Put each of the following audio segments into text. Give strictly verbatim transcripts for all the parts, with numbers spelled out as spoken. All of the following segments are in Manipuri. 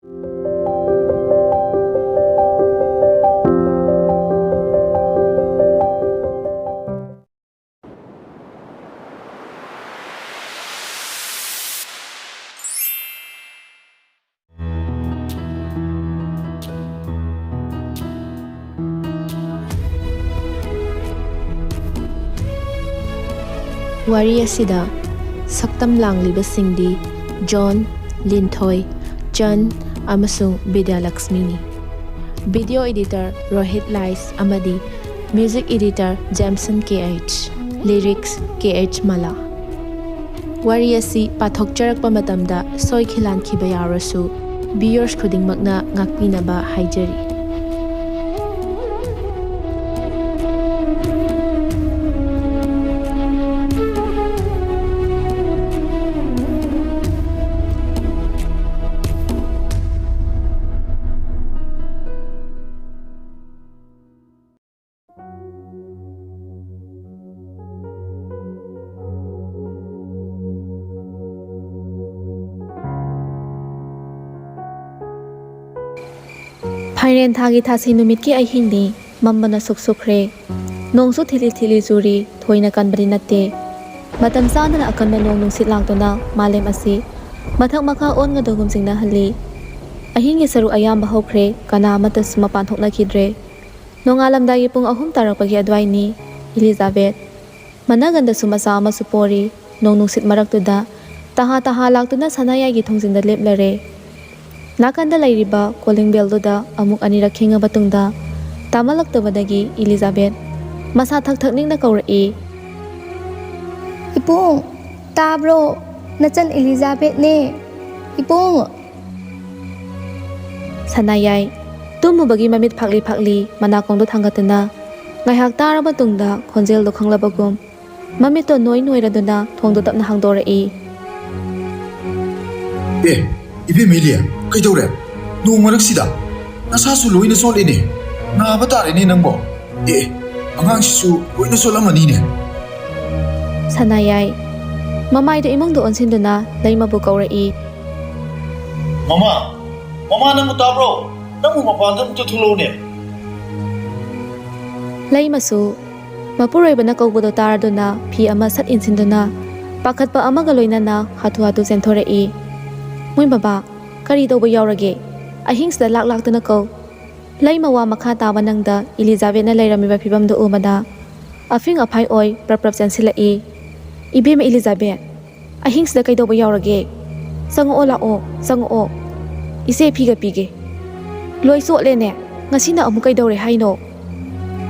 ꯋꯥꯔꯤ ꯑꯁꯤꯗ ꯁꯛꯇꯝ ꯂꯥꯡꯂꯤꯕꯁꯤꯡꯗꯤ ꯖꯣꯟ, ꯂꯤꯟꯊꯣꯏ, ꯆꯟ ꯑꯃꯁꯨꯡ ꯕꯤꯗ꯭ꯌꯥꯂꯛꯁꯃꯤꯅꯤ꯫ Video editor ꯔꯣꯍꯤꯠ ꯂꯥꯏꯁ ꯑꯃꯗꯤ music editor ꯖꯦꯝꯁꯟ ꯀꯦ ꯑꯩꯆ꯫ Lyrics ꯀꯦ ꯑꯩꯆ ꯃꯂꯥ꯫ ꯋꯥꯔꯤ ꯑꯁꯤ ꯄꯥꯊꯣꯛꯆꯔꯛꯄ ꯃꯇꯝꯗ ꯁꯣꯏꯈꯤ ꯂꯥꯟꯈꯤꯕ ꯌꯥꯎꯔꯁꯨ viewers ꯈꯨꯗꯤꯡꯃꯛꯅ ꯉꯥꯛꯄꯤꯅꯕ ꯍꯥꯏꯖꯔꯤ꯫ ꯐꯥꯏꯔꯦꯟ ꯊꯥꯒꯤ ꯊꯥꯁꯤ ꯅꯨꯃꯤꯠꯀꯤ ꯑꯍꯤꯡꯅꯤ꯫ ꯃꯝꯕꯅ ꯁꯨꯛ ꯁꯨꯛꯈ꯭ꯔꯦ꯫ ꯅꯣꯡꯁꯨ ꯊꯤꯂꯤ ꯊꯤꯂꯤ ꯆꯨꯔꯤ, ꯊꯣꯏꯅ ꯀꯟꯕꯗꯤ ꯅꯠꯇꯦ꯫ ꯃꯇꯝ ꯆꯥꯗꯅ ꯑꯀꯟꯕ ꯅꯣꯡ ꯅꯨꯡꯁꯤꯠ ꯂꯥꯛꯇꯨꯅ ꯃꯥꯂꯦꯝ ꯑꯁꯤ ꯃꯊꯛ ꯃꯈꯥ ꯑꯣꯟꯒꯗꯧꯒꯨꯝ ꯆꯤꯡꯅꯍꯜꯂꯤ꯫ ꯑꯍꯤꯡꯒꯤ ꯁꯔꯨꯛ ꯑꯌꯥꯝꯕ ꯍꯧꯈ꯭ꯔꯦ, ꯀꯅꯥ ꯑꯃꯠꯇꯁꯨ ꯃꯄꯥꯟ ꯊꯣꯛꯅꯈꯤꯗ꯭ꯔꯦ꯫ ꯅꯣꯡꯉꯥꯜꯂꯝꯗꯥꯏꯒꯤ ꯄꯨꯡ ꯑꯍꯨꯝ ꯇꯥꯔꯛꯄꯒꯤ ꯑꯗꯨꯋꯥꯏꯅꯤ꯫ ꯏꯂꯤꯖꯥꯕꯦꯠ, ꯃꯅꯥꯒꯟꯗꯁꯨ ꯃꯆꯥ ꯑꯃꯁꯨ ꯄꯣꯔꯤ꯫ ꯅꯣꯡ ꯅꯨꯡꯁꯤꯠ ꯃꯔꯛꯇꯨꯗ ꯇꯍꯥ ꯇꯍꯥ ꯂꯥꯛꯇꯨꯅ ꯁꯅꯥꯌꯥꯏꯒꯤ ꯊꯣꯡꯖꯤꯟꯗ ꯂꯦꯞꯂꯔꯦ꯫ ꯅꯥꯀꯟꯗ ꯂꯩꯔꯤꯕ calling bellꯗꯨꯗ ꯑꯃꯨꯛ ꯑꯅꯤꯔꯛ ꯈꯤꯡꯉꯕ ꯇꯨꯡꯗ ꯇꯥꯃꯜꯂꯛꯇꯕꯗꯒꯤ ꯏꯂꯤꯖꯥꯕꯦꯠ ꯃꯁꯥ ꯊꯛ ꯊꯛ ꯅꯤꯛꯅ ꯀꯧꯔꯛꯏ꯫ "ꯏꯕꯨꯡ, ꯇꯥꯕ꯭ꯔꯣ? ꯅꯆꯟ ꯏꯂꯤꯖꯥꯕꯦꯠꯅꯦ꯫ ꯏꯕꯨꯡ!" ꯁꯅꯥꯌꯥꯏ, ꯇꯨꯝꯃꯨꯕꯒꯤ ꯃꯃꯤꯠ ꯐꯥꯛꯂꯤ ꯐꯥꯛꯂꯤ ꯃꯅꯥꯀꯣꯡꯗꯣ ꯊꯥꯡꯒꯠꯇꯨꯅ ꯉꯥꯏꯍꯥꯛ ꯇꯥꯔꯕ ꯇꯨꯡꯗ ꯈꯣꯟꯖꯦꯜꯗꯣ ꯈꯪꯂꯕꯒꯨꯝ ꯃꯃꯤꯠꯇꯣ ꯅꯣꯏ ꯅꯣꯏꯔꯗꯨꯅ ꯊꯣꯡꯗꯣ ꯇꯞꯅ ꯍꯥꯡꯗꯣꯔꯛꯏ꯫ "ꯑꯦ, ꯏꯕꯦꯝꯃ ꯏꯂꯤ, ꯀꯩꯗꯧꯔꯦ? ꯅꯣꯡ ꯃꯔꯛꯁꯤꯗ? ꯅꯁꯥꯁꯨ ꯂꯣꯏꯅ ꯆꯣꯠꯂꯦꯅꯦ꯫ ꯅꯥꯕ ꯇꯥꯔꯦꯅꯦ ꯅꯪꯕꯣ꯫ ꯑꯦ, ꯑꯉꯥꯡꯁꯤꯁꯨ ꯂꯣꯏꯅ ꯆꯣꯠꯂꯝꯃꯅꯤꯅꯦ꯫" ꯁꯅꯥꯌꯥꯏ, ꯃꯃꯥꯏꯗꯨ ꯏꯃꯨꯡꯗ ꯑꯣꯟꯁꯤꯟꯗꯨꯅ ꯂꯩꯃꯕꯨ ꯀꯧꯔꯛꯏ꯫ "ꯃꯃꯥ!" ꯃꯥ, ꯅꯪꯕꯨ ꯇꯥꯕ꯭ꯔꯣ? ꯅꯪꯕꯨ ꯃꯄꯥꯟꯗ ꯑꯃꯨꯛꯇ ꯊꯣꯛꯂꯛꯎꯅꯦ꯫ ꯂꯩꯃꯁꯨ ꯃꯄꯨꯔꯣꯏꯕꯅ ꯀꯧꯕꯗꯣ ꯇꯥꯔꯗꯨꯅ ꯐꯤ ꯑꯃ ꯁꯠ ꯏꯟꯁꯤꯟꯗꯨꯅ ꯄꯥꯈꯠꯄ ꯑꯃꯒ ꯂꯣꯏꯅꯅ ꯍꯥꯊꯨ ꯍꯥꯊꯨ ꯆꯦꯟꯊꯣꯔꯛꯏ꯫ "ꯃꯣꯏ ꯕꯕꯥ, ꯀꯔꯤ ꯇꯧꯕ ꯌꯥꯎꯔꯒꯦ? ꯑꯍꯤꯡꯁꯤꯗ ꯂꯥꯛ ꯂꯥꯛꯇꯅ ꯀꯧ꯫" ꯂꯩꯃ ꯋꯥ ꯃꯈꯥ ꯇꯥꯕ ꯅꯪꯗ ꯏꯂꯤꯖꯥꯕꯦꯠꯅ ꯂꯩꯔꯝꯃꯤꯕ ꯐꯤꯕꯝꯗꯨ ꯎꯕꯗ ꯑꯐꯤꯡ ꯑꯐꯥꯏ ꯑꯣꯏ ꯄ꯭ꯔꯞ ꯄ꯭ꯔꯞ ꯆꯦꯟꯁꯤꯜꯂꯛꯏ꯫ "ꯏꯕꯦꯝꯃ ꯏꯂꯤꯖꯥꯕꯦꯠ, ꯑꯍꯤꯡꯁꯤꯗ ꯀꯩꯗꯧꯕ ꯌꯥꯎꯔꯒꯦ? ꯆꯪꯉꯛꯑꯣ, ꯂꯥꯛꯑꯣ, ꯆꯪꯉꯛꯑꯣ꯫ ꯏꯆꯦ ꯐꯤꯒ ꯄꯤꯒꯦ꯫" "ꯂꯣꯏ ꯆꯣꯠꯂꯦꯅꯦ, ꯉꯁꯤꯅ ꯑꯃꯨꯛ ꯀꯩꯗꯧꯔꯦ ꯍꯥꯏꯅꯣ?"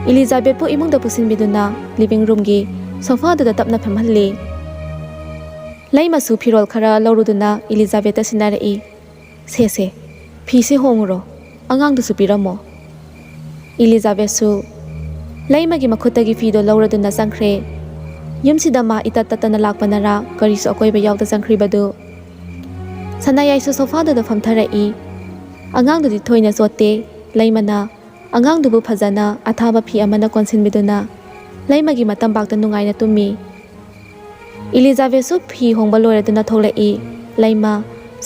ꯏꯂꯤꯖꯥꯕꯦꯠꯄꯨ ꯏꯃꯨꯡꯗ ꯄꯨꯁꯤꯟꯕꯤꯗꯨꯅ ꯂꯤꯚꯤꯡ ꯔꯨꯝꯒꯤ ꯁꯣꯐꯥꯗꯨꯗ ꯇꯞꯅ ꯐꯝꯍꯜꯂꯤ꯫ ꯂꯩꯃꯁꯨ ꯐꯤꯔꯣꯜ ꯈꯔ ꯂꯧꯔꯨꯗꯨꯅ ꯏꯂꯤꯖꯥꯕꯦꯠꯇ ꯁꯤꯟꯅꯔꯛꯏ꯫ "ꯁꯦ ꯁꯦ, ꯐꯤꯁꯦ ꯍꯣꯡꯉꯨꯔꯣ, ꯑꯉꯥꯡꯗꯨꯁꯨ ꯄꯤꯔꯝꯃꯣ꯫" ꯏꯂꯤꯖꯥꯕꯦꯠꯁꯨ ꯂꯩꯃꯒꯤ ꯃꯈꯨꯠꯇꯒꯤ ꯐꯤꯗꯣ ꯂꯧꯔꯗꯨꯅ ꯆꯪꯈ꯭ꯔꯦ꯫ ꯌꯨꯝꯁꯤꯗ ꯃꯥ ꯏꯇꯠ ꯇꯠꯇꯅ ꯂꯥꯛꯄꯅꯔꯥ ꯀꯔꯤꯁꯨ ꯑꯀꯣꯏꯕ ꯌꯥꯎꯗ ꯆꯪꯈ꯭ꯔꯤꯕꯗꯨ꯫ ꯁꯅꯥꯌꯥꯏꯁꯨ ꯁꯣꯐꯥꯗꯨꯗ ꯐꯝꯊꯔꯛꯏ꯫ ꯑꯉꯥꯡꯗꯨꯗꯤ ꯊꯣꯏꯅ ꯆꯣꯠꯇꯦ꯫ ꯂꯩꯃꯅ ꯑꯉꯥꯡꯗꯨꯕꯨ ꯐꯖꯅ ꯑꯊꯥꯕ ꯐꯤ ꯑꯃꯅ ꯀꯣꯟꯁꯤꯟꯕꯤꯗꯨꯅ ꯂꯩꯃꯒꯤ ꯃꯇꯝꯕꯥꯛꯇ ꯅꯨꯡꯉꯥꯏꯅ ꯇꯨꯝꯃꯤ꯫ ꯏꯂꯤꯖꯥꯕꯦꯠꯁꯨ ꯐꯤ ꯍꯣꯡꯕ ꯂꯣꯏꯔꯗꯨꯅ ꯊꯣꯛꯂꯛꯏ꯫ ꯂꯩꯃ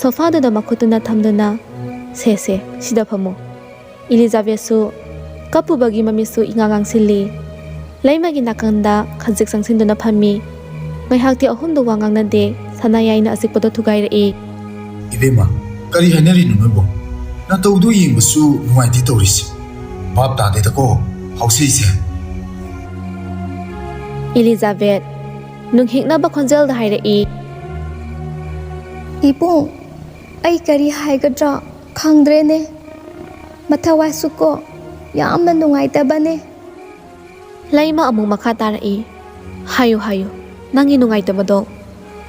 ꯁꯣꯐꯥꯗꯨꯗ ꯃꯈꯨꯠꯇꯨꯅ ꯊꯝꯗꯨꯅ, "ꯁꯦ ꯁꯦ, ꯁꯤꯗ ꯐꯝꯃꯨ꯫" ꯏꯂꯤꯖꯥꯕꯦꯠꯁꯨ ꯀꯞꯄꯨꯕꯒꯤ ꯃꯃꯤꯠꯁꯨ ꯏꯉꯥꯡ ꯉꯥꯡꯁꯤꯜꯂꯤ꯫ ꯂꯩꯃꯒꯤ ꯅꯥꯀꯟꯗ ꯈꯖꯤꯛ ꯆꯪꯁꯤꯟꯗꯨꯅ ꯐꯝꯃꯤ꯫ ꯉꯥꯏꯍꯥꯛꯇꯤ ꯑꯍꯨꯝꯗꯨ ꯋꯥ ꯉꯥꯡꯅꯗꯦ꯫ ꯁꯅꯥꯌꯥꯏꯅ ꯑꯆꯤꯛꯄꯗꯣ ꯊꯨꯒꯥꯏꯔꯛꯏ꯫ "ꯏꯕꯦꯝꯃ, ꯀꯔꯤ ꯍꯥꯏꯅꯔꯤꯅꯣ ꯅꯣꯏꯕꯣ? ꯅꯇꯧꯗꯨ ꯌꯦꯡꯕꯁꯨ ꯅꯨꯡꯉꯥꯏꯇꯦ ꯇꯧꯔꯤꯁꯦ꯫ ꯚꯥꯞ ꯇꯥꯗꯦꯗꯀꯣ ꯍꯧꯁꯤꯁꯦ꯫" ꯏꯂꯤꯖꯥꯕꯦꯠ ꯅꯨꯡꯍꯤꯛꯅꯕ ꯈꯣꯟꯖꯦꯜꯗ ꯍꯥꯏꯔꯛꯏ꯫ "ꯏꯕꯨꯡ, ꯑꯩ ꯀꯔꯤ ꯍꯥꯏꯒꯗ꯭ꯔꯥ ꯈꯪꯗ꯭ꯔꯦꯅꯦ꯫ ꯃꯊꯋꯥꯏꯁꯨꯀꯣ ꯌꯥꯝꯅ ꯅꯨꯡꯉꯥꯏꯇꯕꯅꯦ꯫" ꯂꯩꯃ ꯑꯃꯨꯛ ꯃꯈꯥ ꯇꯥꯔꯛꯏ꯫ "ꯍꯥꯏꯌꯨ, ꯍꯥꯏꯌꯨ, ꯅꯪꯒꯤ ꯅꯨꯡꯉꯥꯏꯇꯕꯗꯣ꯫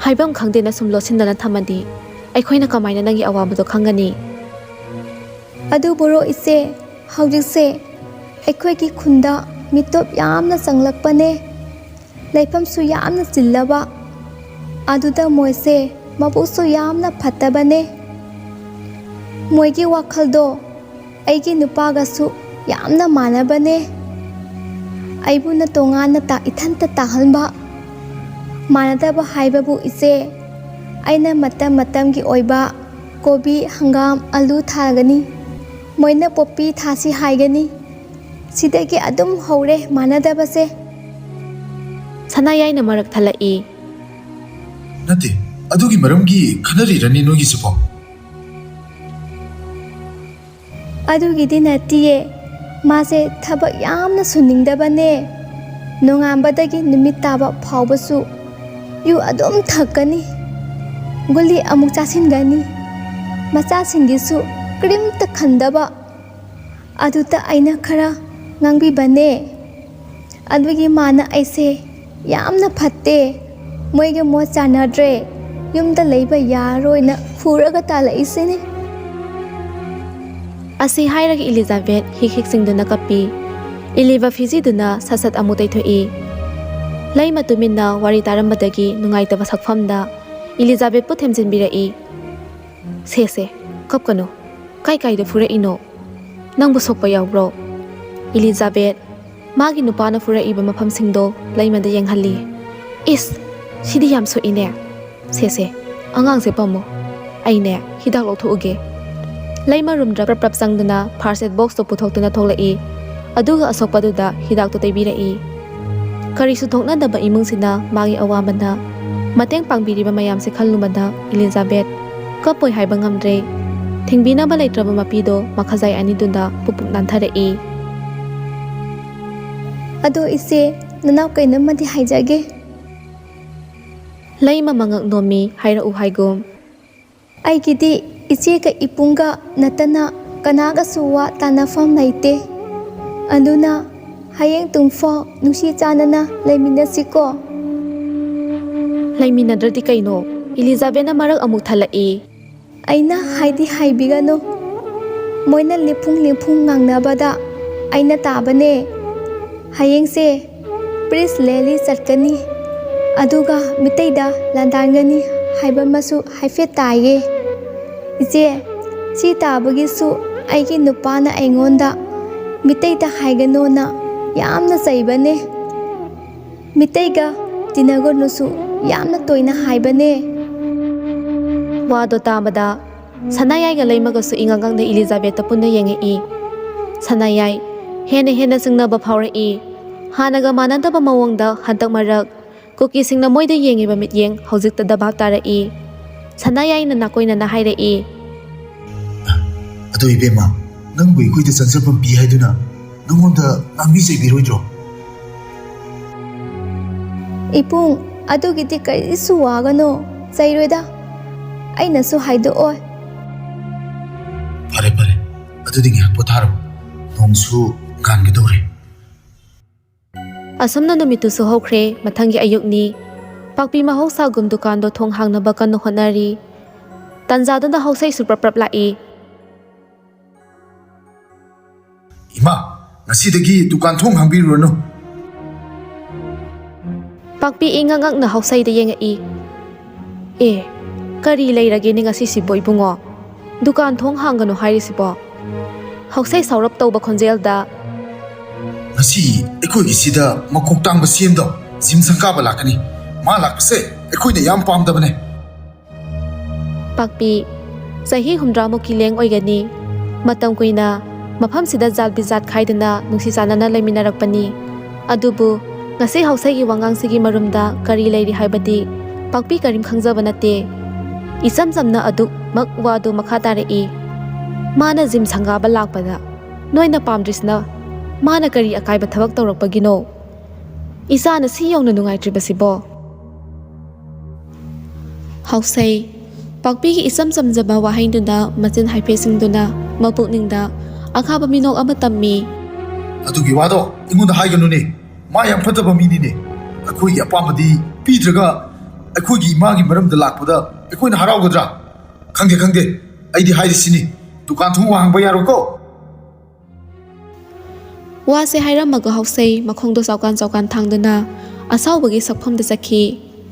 ꯍꯥꯏꯐꯝ ꯈꯪꯗꯦꯅ ꯁꯨꯝ ꯂꯣꯠꯁꯤꯟꯗꯅ ꯊꯝꯃꯗꯤ ꯑꯩꯈꯣꯏꯅ ꯀꯃꯥꯏꯅ ꯅꯪꯒꯤ ꯑꯋꯥꯕꯗꯣ ꯈꯪꯒꯅꯤ?" "ꯑꯗꯨꯕꯨꯔꯣ ꯏꯆꯦ, ꯍꯧꯖꯤꯛꯁꯦ ꯑꯩꯈꯣꯏꯒꯤ ꯈꯨꯟꯗ ꯃꯤꯇꯣꯞ ꯌꯥꯝꯅ ꯆꯪꯂꯛꯄꯅꯦ꯫ ꯂꯩꯐꯝꯁꯨ ꯌꯥꯝꯅ ꯆꯤꯜꯂꯕ꯫ ꯑꯗꯨꯗ ꯃꯣꯏꯁꯦ ꯃꯕꯨꯛꯁꯨ ꯌꯥꯝꯅ ꯐꯠꯇꯕꯅꯦ꯫ ꯃꯣꯏꯒꯤ ꯋꯥꯈꯜꯗꯣ ꯑꯩꯒꯤ ꯅꯨꯄꯥꯒꯁꯨ ꯌꯥꯝꯅ ꯃꯥꯟꯅꯕꯅꯦ꯫ ꯑꯩꯕꯨꯅ ꯇꯣꯉꯥꯟꯅ ꯇꯥ-, ꯏꯊꯟꯇ ꯇꯥꯍꯟꯕ꯫ ꯃꯥꯟꯅꯗꯕ ꯍꯥꯏꯕꯕꯨ ꯏꯆꯦ, ꯑꯩꯅ ꯃꯇꯝ ꯃꯇꯝꯒꯤ ꯑꯣꯏꯕ ꯀꯣꯕꯤ, ꯍꯪꯒꯥꯝ, ꯑꯂꯨ ꯊꯥꯒꯅꯤ꯫ ꯃꯣꯏꯅ ꯄꯣꯄꯤ ꯊꯥꯁꯤ ꯍꯥꯏꯒꯅꯤ꯫ ꯁꯤꯗꯒꯤ ꯑꯗꯨꯝ ꯍꯧꯔꯦ ꯃꯥꯟꯅꯗꯕꯁꯦ꯫ ꯁꯅꯥꯌꯥꯏꯅ ꯃꯔꯛ ꯊꯠꯂꯛꯏ꯫ ꯅꯠꯇꯦ, ꯑꯗꯨꯒꯤ ꯃꯔꯝꯒꯤ ꯈꯟꯅꯔꯤꯔꯅꯤ ꯅꯣꯏꯒꯤꯁꯤꯕꯣ? ꯑꯗꯨꯒꯤꯗꯤ ꯅꯠꯇꯤꯌꯦ꯫ ꯃꯥꯁꯦ ꯊꯕꯛ ꯌꯥꯝꯅ ꯁꯨꯅꯤꯡꯗꯕꯅꯦ꯫ ꯅꯣꯡꯉꯥꯟꯕꯗꯒꯤ ꯅꯨꯃꯤꯠ ꯇꯥꯕ ꯐꯥꯎꯕꯁꯨ ꯌꯨ ꯑꯗꯨꯝ ꯊꯛꯀꯅꯤ꯫ ꯒꯨꯂꯤ ꯑꯃꯨꯛ ꯆꯥꯁꯤꯟꯒꯅꯤ꯫ ꯃꯆꯥꯁꯤꯡꯒꯤꯁꯨ ꯀꯔꯤꯝꯇ ꯈꯟꯗꯕ꯫ ꯑꯗꯨꯗ ꯑꯩꯅ ꯈꯔ ꯉꯥꯡꯕꯤꯕꯅꯦ꯫ ꯑꯗꯨꯒꯤ ꯃꯥꯅ ꯑꯩꯁꯦ ꯌꯥꯝꯅ ꯐꯠꯇꯦ, ꯃꯣꯏꯒ ꯃꯣꯠ ꯆꯥꯟꯅꯗ꯭ꯔꯦ, ꯌꯨꯝꯗ ꯂꯩꯕ ꯌꯥꯔꯣꯏꯅ ꯐꯨꯔꯒ ꯇꯥꯜꯂꯛꯏꯁꯤꯅꯤ꯫ ꯑꯁꯤ ꯍꯥꯏꯔꯒ ꯏꯂꯤꯖꯥꯕꯦꯠ ꯍꯤꯛ ꯍꯤꯛꯁꯤꯡꯗꯨꯅ ꯀꯞꯄꯤ꯫ ꯏꯂꯤꯕ ꯐꯤꯖꯤꯗꯨꯅ ꯁꯠ ꯁꯠ ꯑꯃꯨꯛ ꯇꯩꯊꯣꯛꯏ꯫ ꯂꯩꯃ ꯇꯨꯃꯤꯟꯅ ꯋꯥꯔꯤ ꯇꯥꯔꯝꯕꯗꯒꯤ ꯅꯨꯡꯉꯥꯏꯇꯕ ꯁꯛꯐꯝꯗ ꯏꯂꯤꯖꯥꯕꯦꯠꯄꯨ ꯊꯦꯝꯖꯤꯟꯕꯤꯔꯛꯏ꯫ "ꯁꯦ ꯁꯦ, ꯀꯞꯀꯅꯨ꯫ ꯀꯥꯏ ꯀꯥꯏꯗ ꯐꯨꯔꯛꯏꯅꯣ? ꯅꯪꯕꯨ ꯁꯣꯛꯄ ꯌꯥꯎꯕ꯭ꯔꯣ?" ꯏꯂꯤꯖꯥꯕꯦꯠ ꯃꯥꯒꯤ ꯅꯨꯄꯥꯅ ꯐꯨꯔꯛꯏꯕ ꯃꯐꯝꯁꯤꯡꯗꯣ ꯂꯩꯃꯗ ꯌꯦꯡꯍꯜꯂꯤ꯫ "ꯏꯁ! ꯁꯤꯗꯤ ꯌꯥꯝ ꯁꯣꯛꯏꯅꯦ꯫ ꯁꯦ ꯁꯦ, ꯑꯉꯥꯡꯁꯦ ꯄꯝꯃꯣ꯫ ꯑꯩꯅꯦ ꯍꯤꯗꯥꯛ ꯂꯧꯊꯣꯛꯎꯒꯦ꯫" ꯂꯩꯃ ꯔꯨꯝꯗ ꯄ꯭ꯔꯞ ꯄ꯭ꯔꯞ ꯆꯪꯗꯨꯅ ꯐꯥꯔꯁ ꯑꯦꯗ ꯕꯣꯛꯁꯇꯣ ꯄꯨꯊꯣꯛꯇꯨꯅ ꯊꯣꯛꯂꯛꯏ꯫ ꯑꯗꯨꯒ ꯑꯁꯣꯛꯄꯗꯨꯗ ꯍꯤꯗꯥꯛꯇꯣ ꯇꯩꯕꯤꯔꯛꯏ꯫ ꯀꯔꯤꯁꯨ ꯊꯣꯛꯅꯗꯕ ꯏꯃꯨꯡꯁꯤꯅ ꯃꯥꯒꯤ ꯑꯋꯥꯕꯗ ꯃꯇꯦꯡ ꯄꯥꯡꯕꯤꯔꯤꯕ ꯃꯌꯥꯝꯁꯦ ꯈꯜꯂꯨꯕꯗ ꯏꯂꯤꯖꯥꯕꯦꯠ ꯀꯞꯄꯣꯏ ꯍꯥꯏꯕ ꯉꯝꯗ꯭ꯔꯦ꯫ ꯊꯤꯡꯕꯤꯅꯕ ꯂꯩꯇ꯭ꯔꯕ ꯃꯄꯤꯗꯣ ꯃꯈꯥꯖꯥꯏ ꯑꯅꯤꯗꯨꯗ ꯄꯨꯞ ꯄꯨꯞ ꯅꯥꯟꯊꯔꯛꯏ꯫ "ꯑꯗꯣ ꯏꯆꯦ, ꯅꯅꯥꯎ ꯀꯩꯅꯣꯝꯃꯗꯤ ꯍꯥꯏꯖꯒꯦ꯫" ꯂꯩꯃ ꯃꯉꯛ ꯅꯣꯝꯃꯤ, ꯍꯥꯏꯔꯛꯎ ꯍꯥꯏꯒꯨꯝ꯫ "ꯑꯩꯒꯤꯗꯤ ꯏꯆꯦꯒ ꯏꯄꯨꯡꯒ ꯅꯠꯇꯅ ꯀꯅꯥꯒꯁꯨ ꯋꯥ ꯇꯥꯟꯅꯐꯝ ꯂꯩꯇꯦ꯫ ꯑꯗꯨꯅ ꯍꯌꯦꯡ ꯇꯨꯡꯐꯥꯎ ꯅꯨꯡꯁꯤ ꯆꯥꯟꯅꯅ ꯂꯩꯃꯤꯟꯅꯁꯤꯀꯣ꯫" "ꯂꯩꯃꯤꯟꯅꯗ꯭ꯔꯗꯤ ꯀꯩꯅꯣ?" ꯏꯂꯤꯖꯥꯕꯦꯠꯅ ꯃꯔꯛ ꯑꯃꯨꯛ ꯊꯠꯂꯛꯏ꯫ "ꯑꯩꯅ ꯍꯥꯏꯗꯤ ꯍꯥꯏꯕꯤꯒꯅꯨ꯫ ꯃꯣꯏꯅ ꯂꯤꯐꯨꯡ ꯂꯤꯐꯨꯡ ꯉꯥꯡꯅꯕꯗ ꯑꯩꯅ ꯇꯥꯕꯅꯦ꯫ ꯍꯌꯦꯡꯁꯦ ꯄ꯭ꯔꯤꯁ ꯂꯦꯂꯤ ꯆꯠꯀꯅꯤ, ꯑꯗꯨꯒ ꯃꯤꯇꯩꯗ ꯂꯥꯟꯗꯥꯟꯒꯅꯤ ꯍꯥꯏꯕ ꯑꯃꯁꯨ ꯍꯥꯏꯐꯦꯠ ꯇꯥꯏꯌꯦ꯫ ꯏꯆꯦ, ꯁꯤ ꯇꯥꯕꯒꯤꯁꯨ ꯑꯩꯒꯤ ꯅꯨꯄꯥꯅ ꯑꯩꯉꯣꯟꯗ ꯃꯤꯇꯩꯗ ꯍꯥꯏꯒꯅꯣꯅ ꯌꯥꯝꯅ ꯆꯩꯕꯅꯦ꯫ ꯃꯤꯇꯩꯒ ꯇꯤꯟꯅꯒꯅꯨꯁꯨ ꯌꯥꯝꯅ ꯇꯣꯏꯅ ꯍꯥꯏꯕꯅꯦ꯫" ꯋꯥꯗꯣ ꯇꯥꯕꯗ ꯁꯅꯥꯌꯥꯏꯒ ꯂꯩꯃꯒꯁꯨ ꯏꯉꯛ ꯉꯛꯅ ꯏꯂꯤꯖꯥꯕꯦꯠꯇ ꯄꯨꯟꯅ ꯌꯦꯡꯉꯛꯏ꯫ ꯁꯅꯥꯌꯥꯏ ꯍꯦꯟꯅ ꯍꯦꯟꯅ ꯆꯤꯡꯅꯕ ꯐꯥꯎꯔꯛꯏ꯫ ꯍꯥꯟꯅꯒ ꯃꯥꯟꯅꯗꯕ ꯃꯑꯣꯡꯗ ꯍꯟꯗꯛ ꯃꯔꯛ ꯀꯨꯀꯤꯁꯤꯡꯅ ꯃꯣꯏꯗ ꯌꯦꯡꯉꯤꯕ ꯃꯤꯠꯌꯦꯡ ꯍꯧꯖꯤꯛꯇꯗ ꯚꯥꯞ ꯇꯥꯔꯛꯏ꯫ ꯁꯅꯥꯌꯥꯏꯅ ꯅꯥꯀꯣꯏꯅꯅ ꯍꯥꯏꯔꯛꯏ꯫ ꯑꯗꯣ ꯏꯕꯦꯝꯃ, ꯅꯪꯕꯨ ꯑꯩꯈꯣꯏꯗ ꯆꯪꯖꯐꯝ ꯄꯤ ꯍꯥꯏꯗꯨꯅ ꯅꯪꯉꯣꯟꯗ ꯉꯥꯡꯕꯤ ꯆꯩꯕꯤꯔꯣꯏꯗ꯭ꯔꯣ? ꯏꯕꯨꯡ, ꯑꯗꯨꯒꯤꯗꯤ ꯀꯔꯤꯁꯨ ꯋꯥꯒꯅꯣ, ꯆꯩꯔꯣꯏꯗ꯫ ꯑꯩꯅꯁꯨ ꯍꯥꯏꯗꯣꯛꯑꯣꯏ꯫ ꯐꯔꯦ ꯐꯔꯦ, ꯑꯗꯨꯗꯤ ꯉꯥꯏꯍꯥꯛ ꯄꯣꯊꯥꯔꯣ, ꯅꯣꯡꯁꯨ ꯉꯥꯟꯒꯗꯧꯔꯦ꯫ ꯑꯁꯨꯝꯅ ꯅꯨꯃꯤꯠꯇꯨꯁꯨ ꯍꯧꯈ꯭ꯔꯦ꯫ ꯃꯊꯪꯒꯤ ꯑꯌꯨꯛꯅꯤ꯫ ꯄꯥꯛꯄꯤ ꯃꯍꯧꯁꯥꯒꯨꯝ ꯗꯨꯀꯥꯟꯗꯣ ꯊꯣꯡ ꯍꯥꯡꯅꯕ ꯀꯟꯅ ꯍꯣꯠꯅꯔꯤ꯫ ꯇꯟꯖꯥꯗꯨꯗ ꯍꯧꯁꯩꯁꯨ ꯄ꯭ꯔꯞ ꯄ꯭ꯔꯞ ꯂꯥꯛꯏ꯫ ꯏꯃꯥ, ꯉꯁꯤꯗꯒꯤ ꯗꯨꯀꯥꯟ ꯊꯣꯡ ꯍꯥꯡꯕꯤꯔꯨꯔꯅꯨ꯫ ꯄꯥꯛꯄꯤ ꯏꯉꯛ ꯉꯛꯅ ꯍꯧꯁꯩꯗ ꯌꯦꯡꯉꯛꯏ꯫ ꯑꯦ, ꯀꯔꯤ ꯂꯩꯔꯒꯦꯅꯦ ꯉꯁꯤꯁꯤꯕꯣ ꯏꯕꯨꯡꯉꯣ? ꯗꯨꯀꯥꯟ ꯊꯣꯡ ꯍꯥꯡꯒꯅꯨ ꯍꯥꯏꯔꯤꯁꯤꯕꯣ? ꯍꯧꯁꯩ ꯁꯥꯎꯔꯞ ꯇꯧꯕ ꯈꯣꯟꯖꯦꯜꯗ꯫ ꯉꯁꯤ ꯑꯩꯈꯣꯏꯒꯤꯁꯤꯗ ꯃꯀꯣꯛ ꯇꯥꯡꯕ ꯁꯤ ꯑꯦꯝꯗꯣ ꯖꯤꯝ ꯁꯪꯒꯥꯕ ꯂꯥꯛꯀꯅꯤ꯫ ꯃꯥ ꯂꯥꯛꯄꯁꯦ ꯑꯩꯈꯣꯏꯅ ꯌꯥꯝ ꯄꯥꯝꯗꯕꯅꯦ꯫ ꯄꯥꯛꯄꯤ ꯆꯍꯤ ꯍꯨꯝꯗ꯭ꯔꯥꯃꯨꯛꯀꯤ ꯂꯦꯡ ꯑꯣꯏꯒꯅꯤ꯫ ꯃꯇꯝ ꯀꯨꯏꯅ ꯃꯐꯝꯁꯤꯗ ꯖꯥꯠ ꯕꯤꯖꯥꯠ ꯈꯥꯏꯗꯅ ꯅꯨꯡꯁꯤ ꯆꯥꯟꯅꯅ ꯂꯩꯃꯤꯟꯅꯔꯛꯄꯅꯤ꯫ ꯑꯗꯨꯕꯨ ꯉꯁꯤ ꯍꯧꯁꯩꯒꯤ ꯋꯥꯉꯥꯡꯁꯤꯒꯤ ꯃꯔꯨꯝꯗ ꯀꯔꯤ ꯂꯩꯔꯤ ꯍꯥꯏꯕꯗꯤ ꯄꯥꯛꯄꯤ ꯀꯔꯤꯝ ꯈꯪꯖꯕ ꯅꯠꯇꯦ꯫ ꯏꯆꯝ ꯆꯝꯅ ꯑꯗꯨꯃꯛ ꯋꯥꯗꯨ ꯃꯈꯥ ꯇꯥꯔꯛꯏ꯫ ꯃꯥꯅ ꯖꯤꯝ ꯁꯪꯒꯥꯕ ꯂꯥꯛꯄꯗ ꯅꯣꯏꯅ ꯄꯥꯝꯗ꯭ꯔꯤꯁꯤꯅ ꯃꯥꯅ ꯀꯔꯤ ꯑꯀꯥꯏꯕ ꯊꯕꯛ ꯇꯧꯔꯛꯄꯒꯤꯅꯣ? ꯏꯆꯥꯅ ꯁꯤ ꯌꯧꯅ ꯅꯨꯡꯉꯥꯏꯇ꯭ꯔꯤꯕꯁꯤꯕꯣ? ꯍꯧꯁꯩ ꯄꯥꯛꯄꯤꯒꯤ ꯏꯆꯝ ꯆꯝꯖꯕ ꯋꯥꯍꯩꯗꯨꯗ ꯃꯆꯤꯟ ꯍꯥꯏꯐꯦꯠ ꯁꯤꯡꯗꯨꯅ ꯃꯄꯨꯛꯅꯤꯡꯗ ꯑꯈꯥꯕ ꯃꯤꯅꯣꯛ ꯑꯃ ꯇꯝꯃꯤ꯫ ꯑꯗꯨꯒꯤ ꯋꯥꯗꯣ ꯑꯩꯉꯣꯟꯗ ꯍꯥꯏꯒꯅꯨꯅꯦ꯫ ꯃꯥ ꯌꯥꯝ ꯐꯠꯇꯕ ꯃꯤꯅꯤꯅꯦ꯫ ꯑꯩꯈꯣꯏꯒꯤ ꯑꯄꯥꯝꯕꯗꯤ ꯄꯤꯗ꯭ꯔꯒ ꯑꯩꯈꯣꯏꯒꯤ ꯏꯃꯥꯒꯤ ꯃꯔꯝꯗ ꯂꯥꯛꯄꯗ ꯑꯩꯈꯣꯏꯅ ꯍꯔꯥꯎꯒꯗ꯭ꯔꯥ? ꯈꯪꯗꯦ, ꯈꯪꯗꯦ꯫ ꯑꯩꯗꯤ ꯍꯥꯏꯔꯤꯁꯤꯅꯤ, ꯗꯨꯀꯥꯟ ꯊꯣꯡ ꯍꯥꯡꯕ ꯌꯥꯔꯣꯏꯀꯣ꯫ ꯋꯥꯁꯦ ꯍꯥꯏꯔꯝꯃꯒ ꯍꯧꯁꯩ ꯃꯈꯣꯡꯗꯣ ꯆꯥꯎꯀꯥꯟ ꯆꯥꯎꯀꯥꯟ ꯊꯥꯡꯗꯨꯅ ꯑꯁꯥꯎꯕꯒꯤ ꯁꯛꯐꯝꯗ ꯆꯠꯈꯤ꯫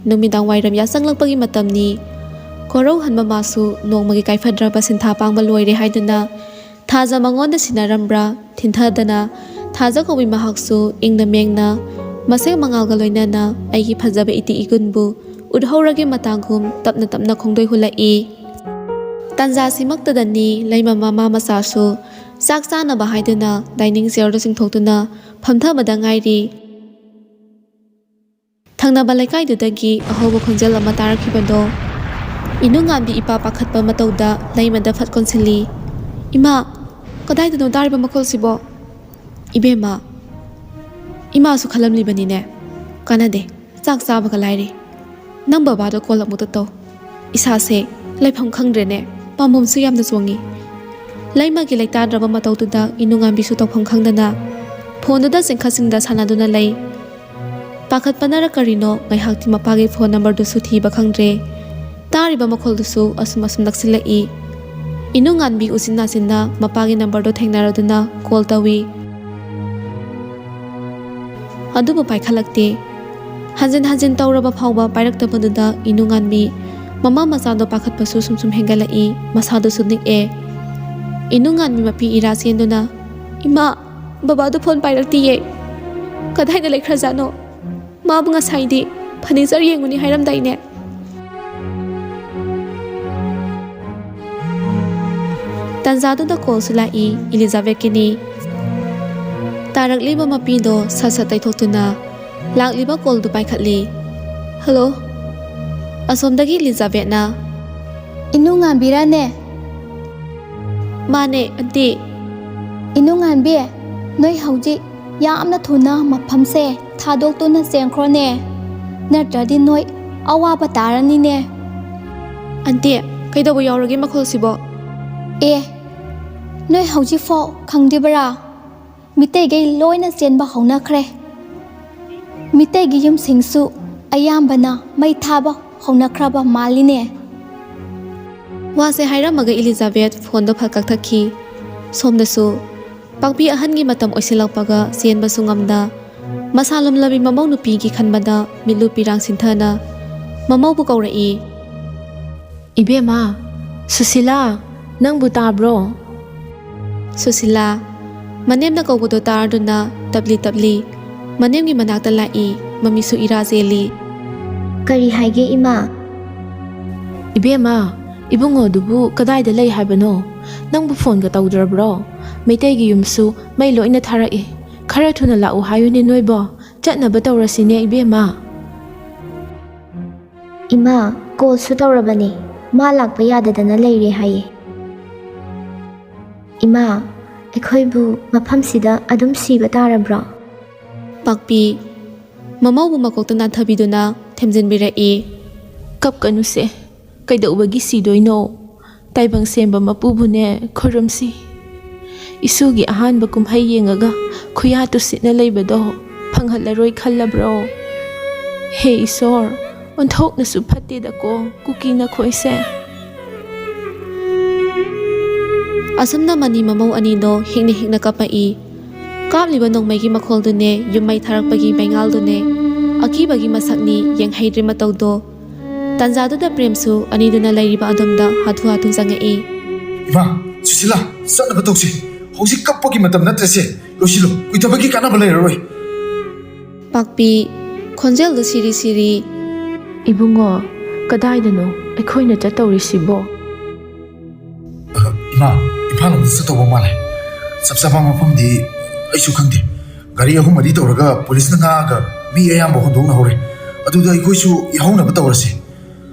ꯅꯨꯃꯤꯗꯥꯡ ꯋꯥꯏꯔꯝ ꯌꯥꯆꯪꯂꯛꯄꯒꯤ ꯃꯇꯝꯅꯤ꯫ ꯀꯣꯔꯧꯍꯟꯕ ꯃꯥꯁꯨ ꯅꯣꯡꯃꯒꯤ ꯀꯥꯏꯐꯗ꯭ꯔꯕ ꯁꯤꯟꯊꯥ ꯄꯥꯡꯕ ꯂꯣꯏꯔꯦ ꯍꯥꯏꯗꯨꯅ ꯊꯥꯖ ꯃꯉꯣꯟꯗ ꯁꯤꯟꯅꯔꯝꯕ꯭ꯔꯥ ꯊꯤꯟꯊꯗꯅ ꯊꯥꯖ ꯀꯧꯕꯤ ꯃꯍꯥꯛꯁꯨ ꯏꯪꯅ ꯃꯦꯡꯅ ꯃꯁꯦꯛ ꯃꯉꯥꯜꯒ ꯂꯣꯏꯅꯅ ꯑꯩꯒꯤ ꯐꯖꯕ ꯏꯇꯤ ꯏꯒꯨꯟꯕꯨ ꯎꯠꯍꯧꯔꯒꯦ ꯃꯇꯥꯒꯨꯝ ꯇꯞꯅ ꯇꯞꯅ ꯈꯣꯡꯗꯣꯏ ꯍꯨꯜꯂꯛꯏ꯫ ꯇꯥꯟꯖꯥꯁꯤꯃꯛꯇꯗꯅꯤ ꯂꯩꯃ ꯃꯃꯥ ꯃꯆꯥꯁꯨ ꯆꯥꯛ ꯆꯥꯅꯕ ꯍꯥꯏꯗꯨꯅ dining chairꯗ ꯆꯤꯡꯊꯣꯛꯇꯨꯅ ꯐꯝꯊꯕꯗ ꯉꯥꯏꯔꯤ꯫ ꯊꯪꯅꯕ ꯂꯩꯀꯥꯏꯗꯨꯗꯒꯤ ꯑꯍꯧꯕ ꯈꯣꯟꯖꯦꯜ ꯑꯃ ꯇꯥꯔꯛꯈꯤꯕꯗꯣ ꯏꯅꯨꯉꯥꯟꯕꯤ ꯏꯄꯥ ꯄꯥꯈꯠꯄ ꯃꯇꯧꯗ ꯂꯩꯃꯗ ꯐꯠ ꯀꯣꯟꯁꯤꯜꯂꯤ꯫ "ꯏꯃꯥ, ꯀꯗꯥꯏꯗꯅꯣ ꯇꯥꯔꯤꯕ ꯃꯈꯣꯜꯁꯤꯕꯣ?" "ꯏꯕꯦꯝꯃ, ꯏꯃꯥꯁꯨ ꯈꯜꯂꯝꯂꯤꯕꯅꯤꯅꯦ꯫ ꯀꯥꯟꯅꯗꯦ, ꯆꯥꯛ ꯆꯥꯕꯒ ꯂꯥꯏꯔꯤ꯫ ꯅꯪ ꯕꯕꯥꯗꯣ call ꯑꯃꯨꯛꯇ ꯇꯧ꯫ ꯏꯁꯥꯁꯦ ꯂꯩꯐꯝ ꯈꯪꯗ꯭ꯔꯦꯅꯦ, ꯄꯥꯝꯕꯣꯝꯁꯨ ꯌꯥꯝꯅ ꯆꯣꯡꯉꯤ꯫" ꯂꯩꯃꯒꯤ ꯂꯩꯇꯥꯗ꯭ꯔꯕ ꯃꯇꯧꯗꯨꯗ ꯏꯅꯨꯉꯥꯟꯕꯤꯁꯨ ꯇꯧꯐꯝ ꯈꯪꯗꯅ ꯐꯣꯟꯗꯨꯗ ꯆꯤꯡꯈꯠ ꯆꯤꯡꯗ ꯁꯥꯟꯅꯗꯨꯅ ꯂꯩ꯫ ꯄꯥꯈꯠꯄꯅꯔ ꯀꯔꯤꯅꯣ, ꯉꯥꯏꯍꯥꯛꯇꯤ ꯃꯄꯥꯒꯤ ꯐꯣꯟ ꯅꯝꯕꯔꯗꯨꯁꯨ ꯊꯤꯕ ꯈꯪꯗ꯭ꯔꯦ꯫ ꯇꯥꯔꯤꯕ ꯃꯈꯣꯜꯗꯨꯁꯨ ꯑꯁꯨꯝ ꯑꯁꯨꯝ ꯅꯛꯁꯤꯜꯂꯛꯏ꯫ ꯏꯅꯨꯉꯥꯟꯕꯤ ꯎꯆꯤꯟ ꯅꯥꯆꯤꯟꯅ ꯃꯄꯥꯒꯤ ꯅꯝꯕꯔꯗꯣ ꯊꯦꯡꯅꯔꯗꯨꯅ call ꯇꯧꯏ꯫ ꯑꯗꯨꯕꯨ ꯄꯥꯏꯈꯠꯂꯛꯇꯦ꯫ ꯍꯟꯖꯤꯟ ꯍꯟꯖꯤꯟ ꯇꯧꯔꯕ ꯐꯥꯎꯕ ꯄꯥꯏꯔꯛꯇꯕꯗꯨꯗ ꯏꯅꯨꯉꯥꯟꯕꯤ ꯃꯃꯥ ꯃꯆꯥꯗꯣ ꯄꯥꯈꯠꯄꯁꯨ ꯁꯨꯝ ꯁꯨꯝ ꯍꯦꯟꯒꯠꯂꯛꯏ, ꯃꯁꯥꯗꯨꯁꯨ ꯅꯤꯛꯑꯦ꯫ ꯏꯅꯨꯉꯥꯟꯕꯤ ꯃꯄꯤ ꯏꯔꯥ ꯆꯦꯟꯗꯨꯅ, "ꯏꯃꯥ, ꯕꯕꯥꯗꯣ ꯐꯣꯟ ꯄꯥꯏꯔꯛꯇꯤꯌꯦ꯫ ꯀꯗꯥꯏꯗ ꯂꯩꯈ꯭ꯔꯖꯥꯠꯅꯣ? ꯃꯥꯕꯨ ꯉꯁꯥꯏꯗꯤ ꯐꯔꯅꯤꯆꯔ ꯌꯦꯡꯉꯨꯅꯤ ꯍꯥꯏꯔꯝꯗꯥꯏꯅꯦ?" ꯇꯟꯖꯥꯗꯨꯗ callꯁꯨ ꯂꯥꯛꯏ, ꯏꯂꯤꯖꯥꯕꯦꯠꯀꯤꯅꯤ꯫ ꯇꯥꯔꯛꯂꯤꯕ ꯃꯄꯤꯗꯣ ꯁꯠ ꯁꯠ ꯇꯩꯊꯣꯛꯇꯨꯅ ꯂꯥꯛꯂꯤꯕ callꯗꯨ ꯄꯥꯏꯈꯠꯂꯤ꯫ "ꯍꯜꯂꯣ?" ꯑꯁꯣꯝꯗꯒꯤ ꯏꯂꯤꯖꯥꯕꯦꯠꯅ, "ꯏꯅꯨꯉꯥꯟꯕꯤꯔꯥꯅꯦ?" "ꯃꯥꯅꯦ, ꯑꯟꯇꯤ꯫" "ꯏꯅꯨꯉꯥꯟꯕꯤ, ꯅꯣꯏ ꯍꯧꯖꯤꯛ ꯌꯥꯝꯅ ꯊꯨꯅ ꯃꯐꯝꯁꯦ ꯊꯥꯗꯣꯛꯇꯨꯅ ꯆꯦꯟꯈ꯭ꯔꯣꯅꯦ, ꯅꯠꯇ꯭ꯔꯗꯤ ꯅꯣꯏ ꯑꯋꯥꯕ ꯇꯥꯔꯅꯤꯅꯦ꯫" "ꯑꯟꯇꯤ, ꯀꯩꯗꯧꯕ ꯌꯥꯎꯔꯒꯦ ꯃꯈꯣꯜꯁꯤꯕꯣ?" "ꯑꯦ, ꯅꯣꯏ ꯍꯧꯖꯤꯛꯐꯥꯎ ꯈꯪꯗ꯭ꯔꯤꯕꯔꯥ? ꯃꯤꯇꯩꯒꯩ ꯂꯣꯏꯅ ꯆꯦꯟꯕ ꯍꯧꯅꯈ꯭ꯔꯦ꯫ ꯃꯤꯇꯩꯒꯤ ꯌꯨꯝꯁꯤꯡꯁꯨ ꯑꯌꯥꯝꯕꯅ ꯃꯩ ꯊꯥꯕ ꯍꯧꯅꯈ꯭ꯔꯕ ꯃꯥꯜꯂꯤꯅꯦ꯫" ꯋꯥꯁꯦ ꯍꯥꯏꯔꯝꯃꯒ ꯏꯂꯤꯖꯥꯕꯦꯠ ꯐꯣꯟꯗꯣ ꯐꯠ ꯀꯛꯊꯠꯈꯤ꯫ ꯁꯣꯝꯗꯁꯨ ꯄꯥꯛꯄꯤ ꯑꯍꯟꯒꯤ ꯃꯇꯝ ꯑꯣꯏꯁꯤꯜꯂꯛꯄꯒ ꯆꯦꯟꯕꯁꯨ ꯉꯝꯗ, ꯃꯁꯥ ꯂꯨꯝꯂꯕꯤ ꯃꯃꯧ ꯅꯨꯄꯤꯒꯤ ꯈꯟꯕꯗ ꯃꯤꯠꯂꯨ ꯄꯤꯔꯥꯡ ꯁꯤꯟꯊꯅ ꯃꯃꯧꯕꯨ ꯀꯧꯔꯛꯏ꯫ "ꯏꯕꯦꯝꯃ, ꯁꯨꯁꯤꯂꯥ, ꯅꯪꯕꯨ ꯇꯥꯕ꯭ꯔꯣ?" ꯁꯨꯁꯤꯂꯥ, ꯃꯅꯦꯝꯅ ꯀꯧꯕꯗꯣ ꯇꯥꯔꯗꯨꯅ ꯇꯞꯂꯤ ꯇꯞꯂꯤ ꯃꯅꯦꯝꯒꯤ ꯃꯅꯥꯛꯇ ꯂꯥꯛꯏ, ꯃꯃꯤꯁꯨ ꯏꯔꯥ ꯆꯦꯜꯂꯤ꯫ "ꯀꯔꯤ ꯍꯥꯏꯒꯦ, ꯏꯃꯥ?" "ꯏꯕꯦꯝꯃ, ꯏꯕꯨꯡꯉꯣꯗꯨꯕꯨ ꯀꯗꯥꯏꯗ ꯂꯩ ꯍꯥꯏꯕꯅꯣ? ꯅꯪꯕꯨ ꯐꯣꯟꯒ ꯇꯧꯗ꯭ꯔꯕ꯭ꯔꯣ? ꯃꯩꯇꯩꯒꯤ ꯌꯨꯝꯁꯨ ꯃꯩ ꯂꯣꯏꯅ ꯊꯥꯔꯛꯏ꯫ ꯈꯔ ꯊꯨꯅ ꯂꯥꯛꯎ ꯍꯥꯏꯌꯨꯅꯦ ꯅꯣꯏꯕꯣ꯫ ꯆꯠꯅꯕ ꯇꯧꯔꯁꯤꯅꯦ ꯏꯕꯦꯝꯃ꯫ ꯏꯃꯥ, ꯀꯣꯜꯁꯨ ꯇꯧꯔꯕꯅꯦ꯫ ꯃꯥ ꯂꯥꯛꯄ ꯌꯥꯗꯗꯅ ꯂꯩꯔꯦ ꯍꯥꯏꯌꯦ꯫ ꯏꯃꯥ, ꯑꯩꯈꯣꯏꯕꯨ ꯃꯐꯝꯁꯤꯗ ꯑꯗꯨꯝ ꯁꯤꯕ ꯇꯥꯔꯕ꯭ꯔꯣ? ꯄꯥꯛꯄꯤ, ꯃꯃꯧꯕꯨ ꯃꯀꯣꯛꯇ ꯅꯥꯟꯊꯕꯤꯗꯨꯅ ꯊꯦꯝꯖꯤꯟꯕꯤꯔꯛꯏ꯫ ꯀꯞꯀꯅꯨꯁꯦ꯫ ꯀꯩꯗꯧꯕꯒꯤ ꯁꯤꯗꯣꯏꯅꯣ? ꯇꯥꯏꯕꯪ ꯁꯦꯝꯕ ꯃꯄꯨꯕꯨꯅꯦ ꯈꯨꯔꯨꯝꯁꯤ꯫ ꯏꯁꯨꯒꯤ ꯑꯍꯥꯟꯕ ꯀꯨꯝꯍꯩ ꯌꯦꯡꯉꯒ ꯈꯨꯌꯥ ꯇꯨꯁꯤꯠꯅ ꯂꯩꯕꯗꯣ ꯐꯪꯍꯜꯂꯔꯣꯏ ꯈꯜꯂꯕ꯭ꯔꯣ? ꯍꯦ ꯏꯁꯣꯔ, ꯑꯣꯟꯊꯣꯛꯅꯁꯨ ꯐꯠꯇꯦꯗꯀꯣ ꯀꯨꯀꯤ ꯅꯈꯣꯏꯁꯦ꯫ ꯑꯁꯨꯝꯅ ꯃꯅꯤ ꯃꯃꯧ ꯑꯅꯤꯗꯣ ꯍꯤꯛꯅ ꯍꯤꯛꯅ ꯀꯞꯄꯛꯏ꯫ ꯀꯥꯞꯂꯤꯕ ꯅꯣꯡꯃꯩꯒꯤ ꯃꯈꯣꯜꯗꯨꯅꯦ, ꯌꯨꯝꯃꯩ ꯊꯥꯔꯛꯄꯒꯤ ꯃꯩꯉꯥꯜꯗꯨꯅꯦ, ꯑꯀꯤꯕꯒꯤ ꯃꯁꯛꯅꯤ ꯌꯦꯡꯍꯩꯗ꯭ꯔꯤ ꯃꯇꯧꯗꯣ꯫ ꯇꯥꯟꯖꯥꯗꯨꯗ ꯄ꯭ꯔꯦꯝꯁꯨ ꯑꯅꯤꯗꯨꯅ ꯂꯩꯔꯤꯕ ꯑꯗꯣꯝꯗ ꯍꯥꯊꯨ ꯍꯥꯊꯨ ꯆꯪꯉꯛꯏ꯫ ꯏꯃꯥ, ꯁꯨꯁꯤꯂꯥ, ꯆꯠꯅꯕ ꯇꯧꯁꯤ꯫ ꯍꯧꯖꯤꯛ ꯀꯞꯄꯒꯤ ꯃꯇꯝ ꯅꯠꯇ꯭ꯔꯦꯁꯦ꯫ ꯂꯣꯏꯁꯤꯜꯂꯣ, ꯀꯨꯏꯊꯕꯒꯤ ꯀꯥꯟꯅꯕ ꯂꯩꯔꯔꯣꯏ꯫ ꯄꯥꯛꯄꯤ, ꯈꯣꯟꯖꯦꯜꯗꯨ ꯁꯤꯔꯤ ꯁꯤꯔꯤ꯫ ꯏꯕꯨꯡꯉꯣ, ꯀꯗꯥꯏꯗꯅꯣ ꯑꯩꯈꯣꯏꯅ ꯆꯠꯇꯧꯔꯤꯁꯤꯕꯣ? ꯑ, ꯏꯃꯥ, ꯏꯝꯐꯥꯜ ꯂꯣꯝꯗ ꯆꯠꯇꯧꯕ ꯃꯥꯜꯂꯦ꯫ ꯆꯞ ꯆꯥꯕ ꯃꯐꯝꯗꯤ ꯑꯩꯁꯨ ꯈꯪꯗꯦ꯫ ꯒꯥꯔꯤ ꯑꯍꯨꯝ ꯃꯔꯤ ꯇꯧꯔꯒ ꯄꯨꯂꯤꯁꯅ ꯉꯥꯛꯑꯒ ꯃꯤ ꯑꯌꯥꯝꯕ ꯍꯣꯟꯗꯣꯛꯅꯍꯧꯔꯦ꯫ ꯑꯗꯨꯗ ꯑꯩꯈꯣꯏꯁꯨ ꯌꯥꯎꯍꯧꯅꯕ ꯇꯧꯔꯁꯤ꯫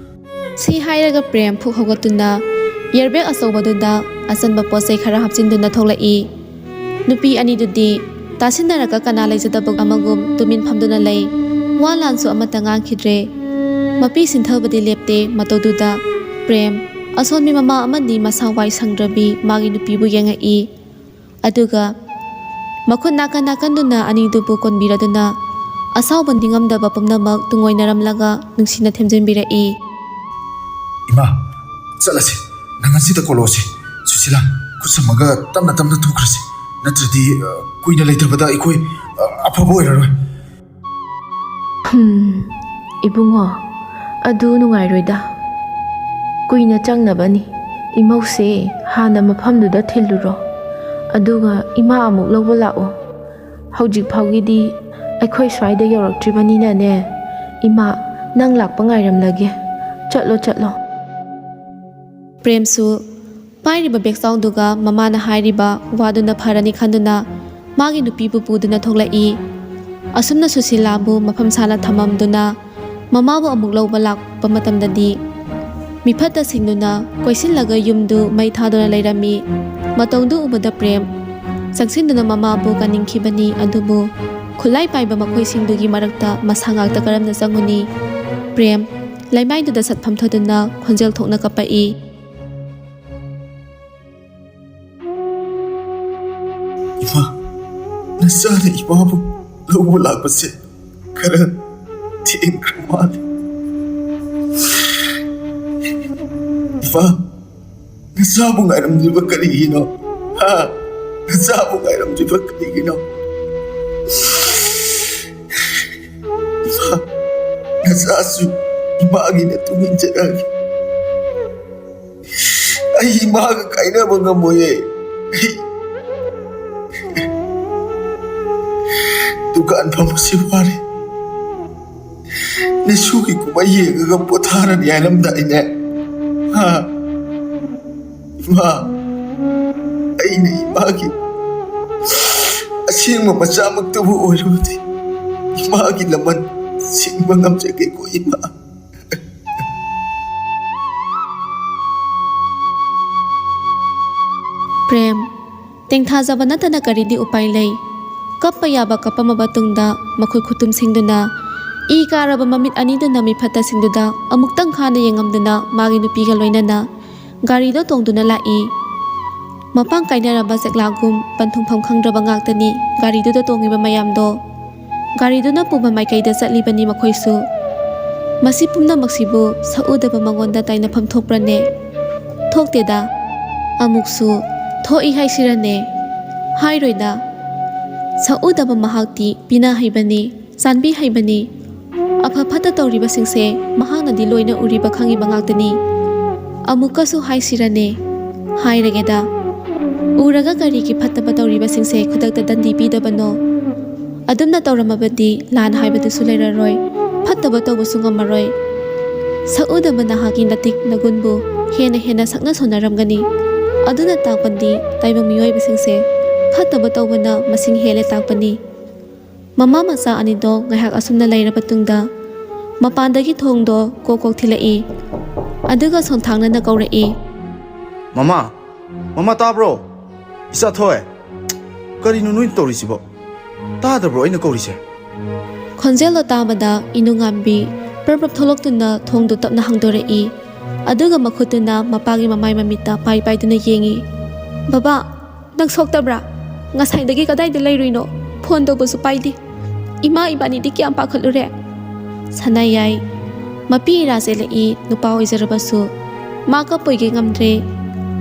ꯁꯤ ꯍꯥꯏꯔꯒ ꯄ꯭ꯔꯦꯝ ꯐꯨꯛ ꯍꯧꯒꯠꯇꯨꯅ ꯏꯌꯔꯕꯦꯒ ꯑꯆꯧꯕꯗꯨꯗ ꯑꯆꯟꯕ ꯄꯣꯠ ꯆꯩ ꯈꯔ ꯍꯥꯞꯆꯤꯟꯗꯨꯅ ꯊꯣꯛꯂꯛꯏ꯫ ꯅꯨꯄꯤ ꯑꯅꯤꯗꯨꯗꯤ ꯇꯥꯁꯤꯟꯅꯔꯒ ꯀꯅꯥ ꯂꯩꯖꯗꯕ ꯑꯃꯒꯨꯝ ꯇꯨꯃꯤꯟ ꯐꯝꯗꯨꯅ ꯂꯩ꯫ ꯋꯥ ꯂꯥꯟꯁꯨ ꯑꯃꯠꯇ ꯉꯥꯡꯈꯤꯗ꯭ꯔꯦ꯫ ꯃꯄꯤ ꯁꯤꯟꯊꯕꯗꯤ ꯂꯦꯞꯇꯦ꯫ ꯃꯇꯧꯗꯨꯗ ꯄ꯭ꯔꯦꯝ, ꯑꯁꯣꯟꯕꯤ ꯃꯃꯥ ꯑꯃꯗꯤ ꯃꯁꯥ ꯋꯥꯏ ꯁꯪꯗ꯭ꯔꯕꯤ ꯃꯥꯒꯤ ꯅꯨꯄꯤꯕꯨ ꯌꯦꯡꯉꯛꯏ꯫ ꯑꯗꯨꯒ ꯃꯈꯨꯠ ꯅꯥꯀꯟ ꯅꯥꯀꯟꯗꯨꯅ ꯑꯅꯤꯗꯨꯕꯨ ꯀꯣꯟꯕꯤꯔꯗꯨꯅ ꯑꯁꯥꯎꯕ ꯅꯤꯡꯉꯝꯗꯕ ꯄꯨꯝꯅꯃꯛ ꯇꯨꯡꯑꯣꯏꯅꯔꯝꯂꯒ ꯅꯨꯡꯁꯤꯅ ꯊꯦꯝꯖꯤꯟꯕꯤꯔꯛꯏ꯫ ꯏꯃꯥ, ꯆꯠꯂꯁꯤ꯫ ꯅꯪ ꯑꯁꯤꯗ ꯀꯣꯜꯂꯛꯑꯣꯁꯤ꯫ ꯁꯨꯁꯤꯂꯥ, ꯈꯨꯠ ꯁꯝꯃꯒ ꯇꯞꯅ ꯇꯞꯅ ꯊꯣꯛꯈ꯭ꯔꯁꯤ꯫ ꯅꯠꯇ꯭ꯔꯗꯤ, ꯑ, ꯀꯨꯏꯅ ꯂꯩꯇꯕꯗ ꯑꯩꯈꯣꯏ, ꯑ, ꯑꯐꯕ ꯑꯣꯏꯔꯔꯣꯏ꯫ ꯍꯨꯝ, ꯏꯕꯨꯡꯉꯣ, ꯑꯗꯨ ꯅꯨꯡꯉꯥꯏꯔꯣꯏꯗ꯫ ꯀꯨꯏꯅ ꯆꯪꯅꯕꯅꯤ꯫ ꯏꯃꯧꯁꯦ ꯍꯥꯟꯅ ꯃꯐꯝꯗꯨꯗ ꯊꯤꯜꯂꯨꯔꯣ꯫ ꯑꯗꯨꯒ ꯏꯃꯥ ꯑꯃꯨꯛ ꯂꯧꯕ ꯂꯥꯛꯑꯣ꯫ ꯍꯧꯖꯤꯛ ꯐꯥꯎꯒꯤꯗꯤ ꯑꯩꯈꯣꯏ ꯁ꯭ꯋꯥꯏꯗ ꯌꯧꯔꯛꯇ꯭ꯔꯤꯕꯅꯤꯅꯅꯦ, ꯏꯃꯥ, ꯅꯪ ꯂꯥꯛꯄ ꯉꯥꯏꯔꯝꯂꯒꯦ꯫ ꯆꯠꯂꯣ, ꯆꯠꯂꯣ꯫ ꯄ꯭ꯔꯦꯝꯁꯨ ꯄꯥꯏꯔꯤꯕ ꯕꯦꯛꯆꯥꯎꯗꯨꯒ ꯃꯃꯥꯅ ꯍꯥꯏꯔꯤꯕ ꯋꯥꯗꯨꯅ ꯐꯔꯅꯤ ꯈꯟꯗꯨꯅ ꯃꯥꯒꯤ ꯅꯨꯄꯤꯕꯨ ꯄꯨꯗꯨꯅ ꯊꯣꯛꯂꯛꯏ꯫ ꯑꯁꯨꯝꯅ ꯁꯨꯁꯤꯂꯥꯕꯨ ꯃꯐꯝ ꯁꯥꯅ ꯊꯝꯃꯝꯗꯨꯅ ꯃꯃꯥꯕꯨ ꯑꯃꯨꯛ ꯂꯧꯕ ꯂꯥꯛꯄ ꯃꯇꯝꯗꯗꯤ ꯃꯤꯐꯠꯇ ꯁꯤꯡꯗꯨꯅ ꯀꯣꯏꯁꯤꯜꯂꯒ ꯌꯨꯝꯗꯨ ꯃꯩ ꯊꯥꯗꯨꯅ ꯂꯩꯔꯝꯃꯤ꯫ ꯃꯇꯧꯗꯨ ꯎꯕꯗ ꯄ꯭ꯔꯦꯝ ꯆꯪꯁꯤꯟꯗꯨꯅ ꯃꯃꯥꯕꯨ ꯀꯟꯅꯤꯡꯈꯤꯕꯅꯤ꯫ ꯑꯗꯨꯕꯨ ꯈꯨꯠꯂꯥꯏ ꯄꯥꯏꯕ ꯃꯈꯣꯏꯁꯤꯡꯗꯨꯒꯤ ꯃꯔꯛꯇ ꯃꯁꯥ ꯉꯥꯛꯇ ꯀꯔꯝꯅ ꯆꯪꯉꯨꯅꯤ? ꯄ꯭ꯔꯦꯝ ꯂꯩꯃꯥꯏꯗꯨꯗ ꯁꯠ ꯐꯝꯊꯗꯨꯅ ꯈꯣꯟꯖꯦꯜ ꯊꯣꯛꯅ ꯀꯞꯄꯛꯏ꯫ ꯏꯃꯥ, ꯅꯆꯥꯅ ꯏꯃꯥꯕꯨ ꯂꯧꯕ ꯂꯥꯛꯄꯁꯦ ꯈꯔ ꯊꯦꯡꯈ꯭ꯔ ꯃꯥꯜꯂꯦ꯫ ꯏꯃꯥ, ꯅꯆꯥꯕꯨ ꯉꯥꯏꯔꯝꯗ꯭ꯔꯤꯕ ꯀꯔꯤꯒꯤꯅꯣ? ꯍꯥ? ꯅꯆꯥꯕꯨ ꯉꯥꯏꯔꯝꯗ꯭ꯔꯤꯕ ꯀꯔꯤꯒꯤꯅꯣ? ꯏꯃꯥ, ꯅꯆꯥꯁꯨ ꯏꯃꯥꯒꯤ ꯃꯇꯨꯡ ꯏꯟꯖꯔꯛꯑꯒꯦ꯫ ꯑꯩ ꯏꯃꯥꯒ ꯀꯥꯏꯅꯕ ꯉꯝꯃꯣꯏꯌꯦ꯫ ꯑꯩ ꯗꯨꯀꯥꯟ ꯐꯝꯕꯁꯤ ꯋꯥꯔꯦ꯫ ꯅꯤꯁꯨꯒꯤ ꯀꯨꯝꯍꯩ ꯌꯦꯡꯉꯒ ꯄꯣꯊꯥꯔꯅꯤ ꯍꯥꯏꯔꯝꯗꯥꯏꯅꯦ? ꯍꯥ? ꯏꯃꯥ, ꯑꯩꯅ ꯏꯃꯥꯒꯤ ꯑꯁꯦꯡꯕ ꯃꯆꯥꯃꯛꯇꯕꯨ ꯑꯣꯏꯔꯕꯗꯤ ꯏꯃꯥꯒꯤ ꯂꯃꯟ ꯁꯤꯡꯕ ꯉꯝꯖꯒꯦꯀꯣ ꯏꯃꯥ꯫ ꯄ꯭ꯔꯦꯝ, ꯇꯦꯡꯊꯥꯖꯕ ꯅꯠꯇꯅ ꯀꯔꯤꯗꯤ ꯎꯄꯥꯏ ꯂꯩ? ꯀꯞꯄ ꯌꯥꯕ ꯀꯞꯄꯝꯃꯕ ꯇꯨꯡꯗ ꯃꯈꯨꯠ ꯈꯨꯠꯇꯨꯝꯁꯤꯡꯗꯨꯅ ꯏ ꯀꯥꯔꯕ ꯃꯃꯤꯠ ꯑꯅꯤꯗꯨꯅ ꯃꯤꯐꯠꯇꯁꯤꯡꯗꯨꯗ ꯑꯃꯨꯛꯇꯪ ꯈꯥꯅ ꯌꯦꯡꯉꯝꯗꯨꯅ ꯃꯥꯒꯤ ꯅꯨꯄꯤꯒ ꯂꯣꯏꯅꯅ ꯒꯥꯔꯤꯗꯣ ꯇꯣꯡꯗꯨꯅ ꯂꯥꯛꯏ꯫ ꯃꯄꯥꯡ ꯀꯥꯏꯅꯔꯕ ꯆꯦꯛꯂꯥꯒꯨꯝ ꯄꯟꯊꯨꯡꯐꯝ ꯈꯪꯗ꯭ꯔꯕ ꯉꯥꯛꯇꯅꯤ ꯒꯥꯔꯤꯗꯨꯗ ꯇꯣꯡꯉꯤꯕ ꯃꯌꯥꯝꯗꯣ꯫ ꯒꯥꯔꯤꯗꯨꯅ ꯄꯨꯕ ꯃꯥꯏꯀꯩꯗ ꯆꯠꯂꯤꯕꯅꯤ ꯃꯈꯣꯏꯁꯨ꯫ ꯃꯁꯤ ꯄꯨꯝꯅꯃꯛꯁꯤꯕꯨ ꯁꯛꯎꯗꯕ ꯃꯉꯣꯟꯗ ꯇꯥꯏꯅꯐꯝ ꯊꯣꯛꯄ꯭ꯔꯅꯦ? ꯊꯣꯛꯇꯦꯗ꯫ ꯑꯃꯨꯛꯁꯨ ꯊꯣꯛꯏ ꯍꯥꯏꯁꯤꯔꯅꯦ? ꯍꯥꯏꯔꯣꯏꯗ꯫ ꯁꯛꯎꯗꯕ ꯃꯍꯥꯛꯇꯤ ꯄꯤꯅ ꯍꯩꯕꯅꯤ, ꯆꯥꯟꯕꯤ ꯍꯩꯕꯅꯤ꯫ ꯑꯐ ꯐꯠꯇ ꯇꯧꯔꯤꯕꯁꯤꯡꯁꯦ ꯃꯍꯥꯛꯅꯗꯤ ꯂꯣꯏꯅ ꯎꯔꯤꯕ ꯈꯪꯉꯤꯕ ꯉꯥꯛꯇꯅꯤ꯫ ꯑꯃꯨꯛꯀꯁꯨ ꯍꯥꯏꯁꯤꯔꯅꯦ? ꯍꯥꯏꯔꯒꯦꯗ꯫ ꯎꯔꯒ ꯀꯔꯤꯒꯤ ꯐꯠꯇꯕ ꯇꯧꯔꯤꯕꯁꯤꯡꯁꯦ ꯈꯨꯗꯛꯇ ꯗꯟꯗꯤ ꯄꯤꯗꯕꯅꯣ? ꯑꯗꯨꯝꯅ ꯇꯧꯔꯝꯃꯕꯗꯤ ꯂꯥꯟ ꯍꯥꯏꯕꯗꯨꯁꯨ ꯂꯩꯔꯔꯣꯏ, ꯐꯠꯇꯕ ꯇꯧꯕꯁꯨ ꯉꯝꯃꯔꯣꯏ꯫ ꯁꯛꯎꯗꯕ ꯅꯍꯥꯛꯀꯤ ꯅꯇꯤꯛ ꯅꯒꯨꯟꯕꯨ ꯍꯦꯟꯅ ꯍꯦꯟꯅ ꯁꯛꯅ ꯁꯣꯟꯅꯔꯝꯒꯅꯤ꯫ ꯑꯗꯨꯅ ꯇꯥꯛꯄꯗꯤ ꯇꯥꯏꯕꯪ ꯃꯤꯑꯣꯏꯕꯁꯤꯡꯁꯦ ꯐꯠꯇꯕ ꯇꯧꯕꯅ ꯃꯁꯤꯡ ꯍꯦꯜꯂꯦ ꯇꯥꯛꯄꯅꯤ꯫ ꯃꯃꯥ ꯃꯆꯥ ꯑꯅꯤꯗꯣ ꯉꯥꯏꯍꯥꯛ ꯑꯁꯨꯝꯅ ꯂꯩꯔꯕ ꯇꯨꯡꯗ ꯃꯄꯥꯟꯗꯒꯤ ꯊꯣꯡꯗꯣ ꯀꯣꯛ ꯀꯣꯛ ꯊꯤꯜꯂꯛꯏ꯫ ꯑꯗꯨꯒ ꯁꯣꯟꯊꯥꯡꯅꯅ ꯀꯧꯔꯛꯏ꯫ "ꯃꯃꯥ, ꯃꯃꯥ ꯇꯥꯕ꯭ꯔꯣ? ꯏꯆꯥ ꯊꯣꯏ, ꯀꯔꯤꯅꯣ ꯅꯣꯏ ꯇꯧꯔꯤꯁꯤꯕꯣ? ꯇꯥꯗꯕ꯭ꯔꯣ ꯑꯩꯅ ꯀꯧꯔꯤꯁꯦ?" ꯈꯣꯟꯖꯦꯜꯗꯣ ꯇꯥꯕꯗ ꯏꯅꯨꯉꯥꯟꯕꯤ ꯄ꯭ꯔꯞ ꯄ꯭ꯔꯞ ꯊꯣꯛꯂꯛꯇꯨꯅ ꯊꯣꯡꯗꯨ ꯇꯞꯅ ꯍꯥꯡꯗꯣꯔꯛꯏ꯫ ꯑꯗꯨꯒ ꯃꯈꯨꯠꯇꯨꯅ ꯃꯄꯥꯒꯤ ꯃꯃꯥꯏ ꯃꯃꯤꯠꯇ ꯄꯥꯏ ꯄꯥꯏꯗꯨꯅ ꯌꯦꯡꯏ꯫ "ꯕꯕꯥ, ꯅꯪ ꯁꯣꯛꯇꯕ꯭ꯔꯥ? ꯉꯁꯥꯏꯗꯒꯤ ꯀꯗꯥꯏꯗ ꯂꯩꯔꯨꯏꯅꯣ? ꯐꯣꯟ ꯇꯧꯕꯁꯨ ꯄꯥꯏꯗꯦ꯫ ꯏꯃꯥ ꯏꯕꯥꯅꯤꯗꯤ ꯀꯌꯥꯝ ꯄꯥꯈꯠꯂꯨꯔꯦ?" ꯁꯅꯥꯌꯥꯏ ꯃꯄꯤ ꯏꯔꯥ ꯆꯦꯜꯂꯛꯏ꯫ ꯅꯨꯄꯥ ꯑꯣꯏꯖꯔꯕꯁꯨ ꯃꯥ ꯀꯞꯄꯣꯏꯒꯦ ꯉꯝꯗ꯭ꯔꯦ꯫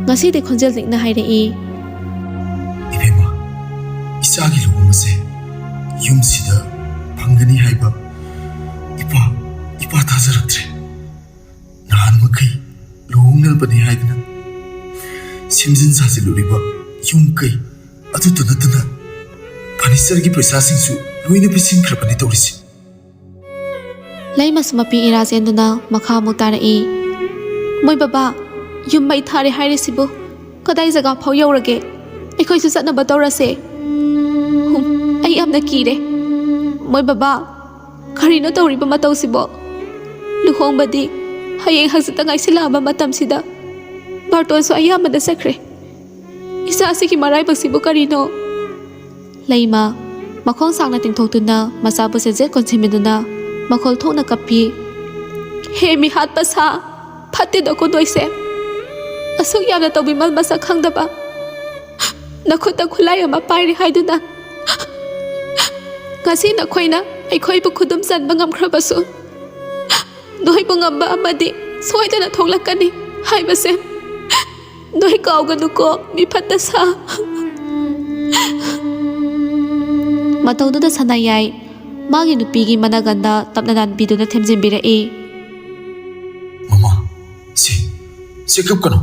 ꯉꯁꯤꯗꯤ ꯈꯣꯟꯖꯦꯜ ꯂꯤꯛꯅ ꯍꯥꯏꯔꯛꯏ꯫ "ꯏꯕꯦꯝꯃ, ꯏꯆꯥꯒꯤ ꯂꯨꯍꯣꯡꯕꯁꯦ ꯌꯨꯝꯁꯤꯗ ꯐꯪꯒꯅꯤ ꯍꯥꯏꯕ ꯏꯄꯥ, ꯏꯄꯥ ꯊꯥꯖꯔꯛꯇ꯭ꯔꯦ꯫ ꯅꯍꯥꯟ ꯃꯈꯩ ꯂꯨꯍꯣꯡꯅꯕꯅꯤ ꯍꯥꯏꯗꯅ ꯁꯦꯝꯖꯤꯟ ꯁꯥꯖꯤꯜꯂꯨꯔꯤꯕ ꯌꯨꯝ ꯀꯩ ꯑꯗꯨꯇ ꯅꯠꯇꯅ ꯐꯔꯅꯤꯆꯔꯒꯤ ꯄꯩꯁꯥꯁꯤꯡꯁꯨ ꯂꯣꯏꯅ ꯄꯤꯁꯤꯟꯈ꯭ꯔꯕꯅꯤ ꯇꯧꯔꯤꯁꯦ꯫" ꯂꯩꯃꯁꯨ ꯃꯄꯤ ꯏꯔꯥ ꯆꯦꯟꯗꯨꯅ ꯃꯈꯥ ꯑꯃꯨꯛ ꯇꯥꯔꯛꯏ꯫ "ꯃꯣꯏ ꯕꯕꯥ, ꯌꯨꯝ ꯃꯩ ꯊꯥꯔꯦ ꯍꯥꯏꯔꯤꯁꯤꯕꯨ ꯀꯗꯥꯏ ꯖꯒꯥ ꯐꯥꯎ ꯌꯧꯔꯒꯦ? ꯑꯩꯈꯣꯏꯁꯨ ꯆꯠꯅꯕ ꯇꯧꯔꯁꯦ꯫ ꯍꯨꯝ, ꯑꯩ ꯌꯥꯝꯅ ꯀꯤꯔꯦ꯫ ꯃꯣꯏ ꯕꯕꯥ, ꯀꯔꯤꯅꯣ ꯇꯧꯔꯤꯕ ꯃꯇꯧꯁꯤꯕꯣ? ꯂꯨꯍꯣꯡꯕꯗꯤ ꯍꯌꯦꯡ ꯍꯪꯆꯤꯠꯇ ꯉꯥꯏꯁꯤꯜꯂꯛꯑꯕ ꯃꯇꯝꯁꯤꯗ ꯕꯥꯔꯇꯣꯟꯁꯨ ꯑꯌꯥꯝꯕꯗ ꯆꯠꯈ꯭ꯔꯦ꯫ ꯏꯆꯥꯁꯤꯒꯤ ꯃꯔꯥꯏꯕꯛꯁꯤꯕꯨ ꯀꯔꯤꯅꯣ?" ꯂꯩꯃ ꯃꯈꯣꯡ ꯁꯥꯡꯅ ꯇꯤꯡꯊꯣꯛꯇꯨꯅ ꯃꯆꯥꯕꯨ ꯆꯦꯖꯦꯠ ꯀꯣꯟꯁꯤꯟꯕꯤꯗꯨꯅ ꯃꯈꯣꯜ ꯊꯣꯛꯅ ꯀꯞꯄꯤ꯫ "ꯍꯦ ꯃꯤꯍꯥꯠꯄ ꯁꯥ, ꯐꯠꯇꯦꯗꯀꯣ ꯅꯣꯏꯁꯦ꯫ ꯑꯁꯨꯛ ꯌꯥꯝꯅ ꯇꯧꯕꯤꯃꯜ ꯃꯁꯛ ꯈꯪꯗꯕ꯫ ꯅꯈꯨꯠꯇ ꯈꯨꯠꯂꯥꯏ ꯑꯃ ꯄꯥꯏꯔꯤ ꯍꯥꯏꯗꯨꯅ ꯉꯁꯤ ꯅꯈꯣꯏꯅ ꯑꯩꯈꯣꯏꯕꯨ ꯈꯨꯗꯨꯝ ꯆꯟꯕ ꯉꯝꯈ꯭ꯔꯕꯁꯨ ꯅꯣꯏꯕꯨ ꯉꯝꯕ ꯑꯃꯗꯤ ꯁꯣꯏꯗꯅ ꯊꯣꯛꯂꯛꯀꯅꯤ ꯍꯥꯏꯕꯁꯦ ꯅꯣꯏ ꯀꯥꯎꯒꯅꯨꯀꯣ, ꯃꯤ ꯐꯠꯇ ꯁꯥ꯫" ꯃꯇꯧꯗꯨꯗ ꯁꯅꯥꯌꯥꯏ ꯃꯥꯒꯤ ꯅꯨꯄꯤꯒꯤ ꯃꯅꯥꯒꯟꯗ ꯇꯞꯅ ꯅꯥꯟꯕꯤꯗꯨꯅ ꯊꯦꯝꯖꯤꯟꯕꯤꯔꯛꯏ꯫ "ꯃꯃꯥ, ꯁꯦ, ꯁꯦ ꯀꯞꯀꯅꯨ꯫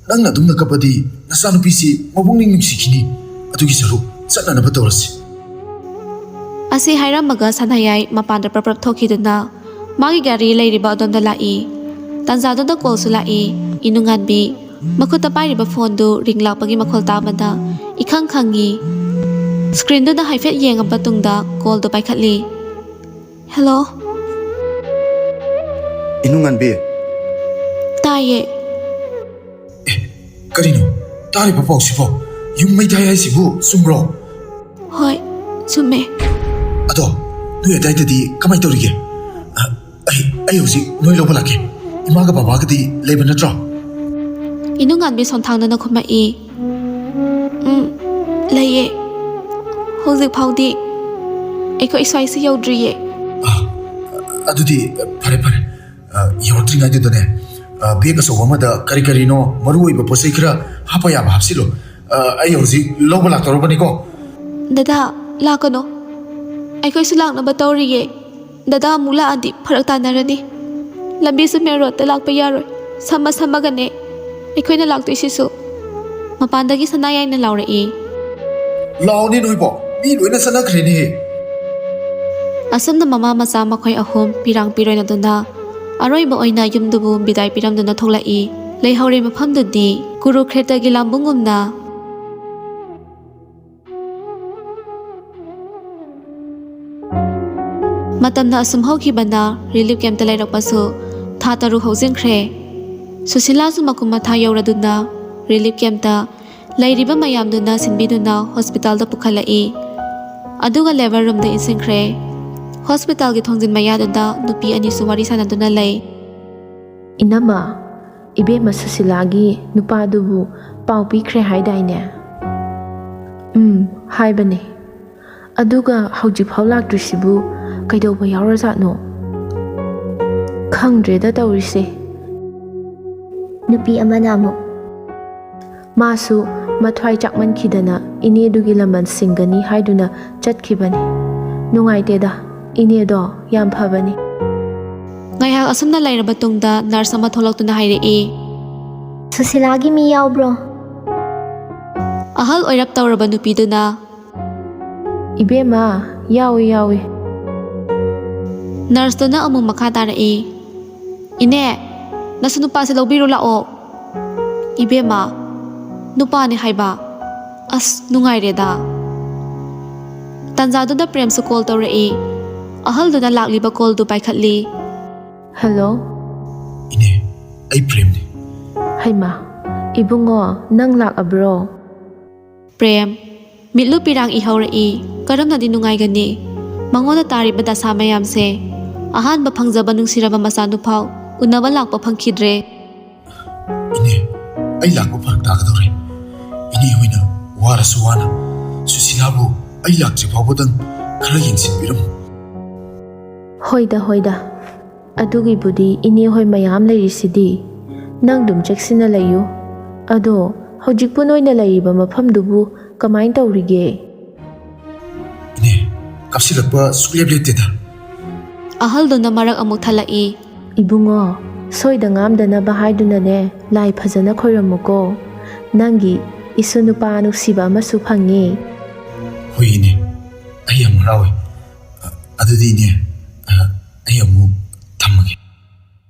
ꯅꯪꯅ ꯑꯗꯨꯝꯅ ꯀꯞꯄꯗꯤ ꯅꯆꯥꯅꯨꯄꯤꯁꯤ ꯃꯄꯨꯛꯅꯤꯡ ꯅꯨꯡꯁꯤꯈꯤꯅꯤ꯫ ꯑꯗꯨꯒꯤ ꯁꯔꯨꯛ ꯆꯠꯅꯅꯕ ꯇꯧꯔꯁꯤ꯫" ꯑꯁꯤ ꯍꯥꯏꯔꯝꯃꯒ ꯁꯅꯥꯌꯥꯏ ꯃꯄꯥꯟꯗ ꯄ꯭ꯔꯞ ꯄ꯭ꯔꯞ ꯊꯣꯛꯈꯤꯗꯨꯅ ꯃꯥꯒꯤ ꯒꯥꯔꯤ ꯂꯩꯔꯤꯕ ꯑꯗꯣꯝꯗ ꯂꯥꯛꯏ꯫ ꯇꯥꯟꯖꯥꯗꯨꯗ ꯀꯣꯜꯁꯨ ꯂꯥꯛꯏ꯫ ꯏꯅꯨꯡꯉꯥꯟꯕꯤ ꯃꯈꯨꯠꯇ ꯄꯥꯏꯔꯤꯕ ꯐꯣꯟꯗꯨ ꯔꯤꯡ ꯂꯥꯛꯄꯒꯤ ꯃꯈꯣꯜ ꯇꯥꯕꯗ ꯏꯈꯪ ꯈꯪꯉꯤ꯫ ꯁ꯭ꯀ꯭ꯔꯤꯟꯗꯨꯗ ꯍꯥꯏꯐꯦꯠ ꯌꯦꯡꯉꯕ ꯇꯨꯡꯗ ꯀꯣꯜꯗꯨ ꯄꯥꯏꯈꯠꯂꯤ꯫ "ꯍꯦꯜꯂꯣ?" "ꯏꯅꯨꯡꯉꯥꯟꯕꯤ?" "ꯇꯥꯏꯌꯦ꯫" "ꯑꯦ, ꯀꯔꯤꯅꯣ? ꯇꯥꯔꯤꯕ ꯄꯥꯎꯁꯤꯕꯣ? ꯌꯨꯝ ꯃꯩ ꯊꯥꯏ ꯍꯥꯏꯁꯤꯕꯨ ꯆꯨꯝꯕ꯭ꯔꯣ?" "ꯍꯣꯏ, ꯆꯨꯝꯃꯦ꯫" "ꯑꯗꯣ, ꯅꯣꯏ ꯑꯗꯥꯏꯗꯗꯤ ꯀꯃꯥꯏ ꯇꯧꯔꯤꯒꯦ? ꯑ, ꯑꯩ, ꯑꯩ ꯍꯧꯖꯤꯛ ꯅꯣꯏ ꯂꯧꯕ ꯂꯥꯛꯀꯦ꯫ ꯏꯃꯥꯒ ꯕꯕꯥꯒꯗꯤ ꯂꯩꯕ ꯅꯠꯇ꯭ꯔꯣ?" ꯏꯅꯨꯡꯉꯥꯟꯕꯤ ꯁꯣꯟꯊꯥꯡꯗꯨꯅ ꯈꯨꯝꯃꯛꯏ꯫ "ꯎꯝ, ꯂꯩꯌꯦ꯫ ꯍꯧꯖꯤꯛ ꯐꯥꯎꯗꯤ ꯑꯩꯈꯣꯏ ꯁ꯭ꯋꯥꯏꯁꯤ ꯌꯧꯗ꯭ꯔꯤꯌꯦ꯫" "ꯑ, ꯑꯗꯨꯗꯤ ꯐꯔꯦ, ꯐꯔꯦ꯫ ꯑ, ꯌꯧꯔꯛꯇ꯭ꯔꯤꯉꯩꯗꯨꯗꯅꯦ, ꯑ, ꯕꯦꯒ ꯑꯆꯧꯕ ꯑꯃꯗ ꯀꯔꯤ ꯀꯔꯤꯅꯣ ꯃꯔꯨ ꯑꯣꯏꯕ ꯄꯣꯠ ꯆꯩ ꯈꯔ ꯍꯥꯞꯄ ꯌꯥꯕ ꯍꯥꯞꯆꯤꯜꯂꯣ꯫ ꯑ, ꯑꯩ ꯍꯧꯖꯤꯛ ꯂꯧꯕ ꯂꯥꯛꯇꯧꯔꯕꯅꯤꯀꯣ꯫" "ꯗꯗꯥ, ꯂꯥꯛꯀꯅꯣ꯫ ꯑꯩꯈꯣꯏꯁꯨ ꯂꯥꯛꯅꯕ ꯇꯧꯔꯤꯌꯦ꯫ ꯗꯗꯥ ꯑꯃꯨꯛ ꯂꯥꯛꯑꯗꯤ ꯐꯔꯛ ꯇꯥꯅꯔꯅꯤ꯫ ꯂꯝꯕꯤꯁꯨ ꯃꯦꯟ ꯔꯣꯗꯇ ꯂꯥꯛꯄ ꯌꯥꯔꯣꯏ꯫ ꯁꯝꯃ ꯁꯝꯃꯒꯅꯦ ꯑꯩꯈꯣꯏꯅ ꯂꯥꯛꯇꯣꯏꯁꯤꯁꯨ꯫" ꯃꯄꯥꯟꯗꯒꯤ ꯁꯅꯥꯌꯥꯏꯅ ꯂꯥꯎꯔꯛꯏ꯫ "ꯂꯥꯛꯑꯣꯅꯦ ꯅꯣꯏꯕꯣ, ꯃꯤ ꯂꯣꯏꯅ ꯆꯠꯅꯈ꯭ꯔꯦꯅꯦ꯫" ꯑꯁꯨꯝꯅ ꯃꯃꯥ ꯃꯆꯥ ꯃꯈꯣꯏ ꯑꯍꯨꯝ ꯄꯤꯔꯥꯡ ꯄꯤꯔꯣꯏꯅꯗꯨꯅ ꯑꯔꯣꯏꯕ ꯑꯣꯏꯅ ꯌꯨꯝꯗꯨꯕꯨ ꯕꯤꯗꯥꯏ ꯄꯤꯔꯝꯗꯨꯅ ꯊꯣꯛꯂꯛꯏ꯫ ꯂꯩꯍꯧꯔꯤ ꯃꯐꯝꯗꯨꯗꯤ ꯀꯨꯔꯨꯈ꯭ꯔꯦꯇꯒꯤ ꯂꯥꯝꯕꯨꯡꯒꯨꯝꯅ꯫ ꯃꯇꯝꯅ ꯑꯁꯨꯝ ꯍꯧꯈꯤꯕꯅ ꯔꯤꯂꯤꯐ ꯀꯦꯝꯞꯇ ꯂꯩꯔꯛꯄꯁꯨ ꯊꯥ ꯇꯔꯨꯛ ꯍꯧꯖꯤꯟꯈ꯭ꯔꯦ꯫ ꯁꯨꯁꯤꯂꯥꯁꯨ ꯃꯀꯨꯝ ꯃꯊꯥ ꯌꯧꯔꯗꯨꯅ ꯔꯤꯂꯤꯐ ꯀꯦꯝꯞꯇ ꯂꯩꯔꯤꯕ ꯃꯌꯥꯝꯗꯨꯅ ꯁꯤꯟꯕꯤꯗꯨꯅ ꯍꯣꯁꯄꯤꯇꯥꯜꯗ ꯄꯨꯈꯠꯂꯛꯏ꯫ ꯑꯗꯨꯒ ꯂꯦꯕꯔ ꯔꯨꯝꯗ ꯏꯟꯁꯤꯟꯈ꯭ꯔꯦ꯫ ꯍꯣꯁꯄꯤꯇꯥꯜꯒꯤ ꯊꯣꯡꯖꯤꯟ ꯃꯌꯥꯗꯨꯗ ꯅꯨꯄꯤ ꯑꯅꯤꯁꯨ ꯋꯥꯔꯤ ꯁꯥꯟꯅꯗꯨꯅ ꯂꯩ꯫ "ꯏꯅꯝꯃ, ꯏꯕꯦꯝꯃ ꯁꯨꯁꯤꯂꯥꯒꯤ ꯅꯨꯄꯥꯗꯨꯕꯨ ꯄꯥꯎ ꯄꯤꯈ꯭ꯔꯦ ꯍꯥꯏꯗꯥꯏꯅꯦ?" "ꯎꯝ, ꯍꯥꯏꯕꯅꯦ꯫ ꯑꯗꯨꯒ ꯍꯧꯖꯤꯛꯐꯥꯎ ꯂꯥꯛꯇ꯭ꯔꯤꯁꯤꯕꯨ ꯀꯩꯗꯧꯕ ꯌꯥꯎꯔꯖꯥꯠꯅꯣ?" "ꯈꯪꯗ꯭ꯔꯦꯗ ꯇꯧꯔꯤꯁꯦ꯫ ꯅꯨꯄꯤ ꯑꯃꯅ ꯑꯃꯨꯛ ꯃꯥꯁꯨ ꯃꯊ꯭ꯋꯥꯏ ꯆꯥꯛꯃꯟꯈꯤꯗꯅ ꯏꯅꯦꯗꯨꯒꯤ ꯂꯃꯟ ꯁꯤꯡꯒꯅꯤ ꯍꯥꯏꯗꯨꯅ ꯆꯠꯈꯤꯕꯅꯤ꯫ ꯅꯨꯡꯉꯥꯏꯇꯦꯗ, ꯏꯅꯦꯗꯣ ꯌꯥꯝ ꯐꯕꯅꯤ꯫" ꯉꯥꯏꯍꯥꯛ ꯑꯁꯨꯝꯅ ꯂꯩꯔꯕ ꯇꯨꯡꯗ ꯅꯔꯁ ꯑꯃ ꯊꯣꯛꯂꯛꯇꯨꯅ ꯍꯥꯏꯔꯛꯏ꯫ "ꯁꯨꯁꯤꯂꯥꯒꯤ ꯃꯤ ꯌꯥꯎꯕ꯭ꯔꯣ?" ꯑꯍꯜ ꯑꯣꯏꯔꯞ ꯇꯧꯔꯕ ꯅꯨꯄꯤꯗꯨꯅ꯫ "ꯏꯕꯦꯝꯃ, ꯌꯥꯎꯏ, ꯌꯥꯎꯏ꯫" ꯅꯔꯁꯇꯨꯅ ꯑꯃꯨꯛ ꯃꯈꯥ ꯇꯥꯔꯛꯏ, "ꯏꯅꯦ, ꯅꯁꯨ ꯅꯨꯄꯥꯁꯦ ꯂꯧꯕꯤꯔꯨ ꯂꯥꯛꯑꯣ꯫" "ꯏꯕꯦꯝꯃ, ꯅꯨꯄꯥꯅꯦ ꯍꯥꯏꯕ? ꯑꯁ, ꯅꯨꯡꯉꯥꯏꯔꯦꯗ꯫" ꯇꯥꯟꯖꯥꯗꯨꯗ ꯄ꯭ꯔꯦꯝꯁꯨ ꯀꯣꯜ ꯇꯧꯔꯛꯏ꯫ ꯑꯍꯜꯗꯨꯅ ꯂꯥꯛꯂꯤꯕ ꯀꯣꯜꯗꯨ ꯄꯥꯏꯈꯠꯂꯤ꯫ "ꯍꯜꯂꯣ?" "ꯏꯅꯦ, ꯑꯩ ꯄ꯭ꯔꯦꯝꯅꯤ꯫" "ꯍꯩꯃꯥ, ꯏꯕꯨꯡꯉꯣ, ꯅꯪ ꯂꯥꯛꯑꯕ꯭ꯔꯣ?" ꯄ꯭ꯔꯦꯝ, ꯃꯤꯠꯂꯨ ꯄꯤꯔꯥꯡ ꯏꯍꯧꯔꯛꯏ꯫ ꯀꯔꯝꯅꯗꯤ ꯅꯨꯡꯉꯥꯏꯒꯅꯤ? ꯃꯉꯣꯟꯗ ꯇꯥꯔꯤꯕ ꯗꯁꯥ ꯃꯌꯥꯝꯁꯦ꯫ ꯑꯍꯥꯟꯕ ꯐꯪꯖꯕ ꯅꯨꯡꯁꯤꯔꯕ ꯃꯆꯥꯅꯨꯄꯥ ꯎꯅꯕ ꯂꯥꯛꯄ ꯐꯪꯈꯤꯗ꯭ꯔꯦ꯫ "ꯏꯅꯦ, ꯑꯩ ꯂꯥꯛꯄ ꯐꯔꯛ ꯇꯥꯒꯗꯧꯔꯦ꯫ ꯏꯅꯦ ꯍꯣꯏꯅ ꯋꯥꯔꯁꯨ ꯋꯥꯅ ꯁꯨꯁꯤꯂꯥꯕꯨ ꯑꯩ ꯂꯥꯛꯇ꯭ꯔꯤ ꯐꯥꯎꯕꯗꯪ ꯈꯔ ꯌꯦꯡꯁꯤꯟꯕꯤꯔꯝꯃꯨ꯫" "ꯍꯣꯏꯗ, ꯍꯣꯏꯗ, ꯑꯗꯨꯒꯤꯕꯨꯗꯤ ꯏꯅꯦ ꯍꯣꯏ ꯃꯌꯥꯝ ꯂꯩꯔꯤꯁꯤꯗꯤ꯫ ꯅꯪ ꯑꯗꯨꯝ ꯆꯦꯛꯁꯤꯟꯅ ꯂꯩꯌꯨ꯫ ꯑꯗꯣ ꯍꯧꯖꯤꯛꯄꯨ ꯅꯣꯏꯅ ꯂꯩꯔꯤꯕ ꯃꯐꯝꯗꯨꯕꯨ ꯀꯃꯥꯏꯅ ꯇꯧꯔꯤꯒꯦ?" "ꯏꯅꯦ, ꯀꯥꯞꯁꯤꯜꯂꯛꯄ ꯁꯨꯛꯂꯦꯞ ꯂꯦꯞꯇꯦꯗ꯫" ꯑꯍꯜꯗꯨꯅ ꯃꯔꯛ ꯑꯃꯨꯛ ꯊꯠꯂꯛꯏ꯫ "ꯏꯕꯨꯡꯉꯣ, ꯁꯣꯏꯗ ꯉꯥꯝꯗꯅꯕ ꯍꯥꯏꯗꯨꯅꯅꯦ, ꯂꯥꯏ ꯐꯖꯅ ꯈꯣꯏꯔꯝꯃꯨꯀꯣ꯫ ꯅꯪꯒꯤ ꯏꯁꯨ ꯅꯨꯄꯥ ꯅꯨꯡꯁꯤꯕ ꯑꯃꯁꯨ ꯐꯪꯉꯦ꯫" "ꯍꯣꯏ ꯏꯅꯦ, ꯑꯩ ꯌꯥꯝ ꯍꯔꯥꯎꯋꯦ꯫ ꯑ, ꯑꯗꯨꯗꯤ ꯏꯅꯦ, ꯑ, ꯑꯩ ꯑꯃꯨꯛ ꯊꯝꯃꯒꯦ꯫"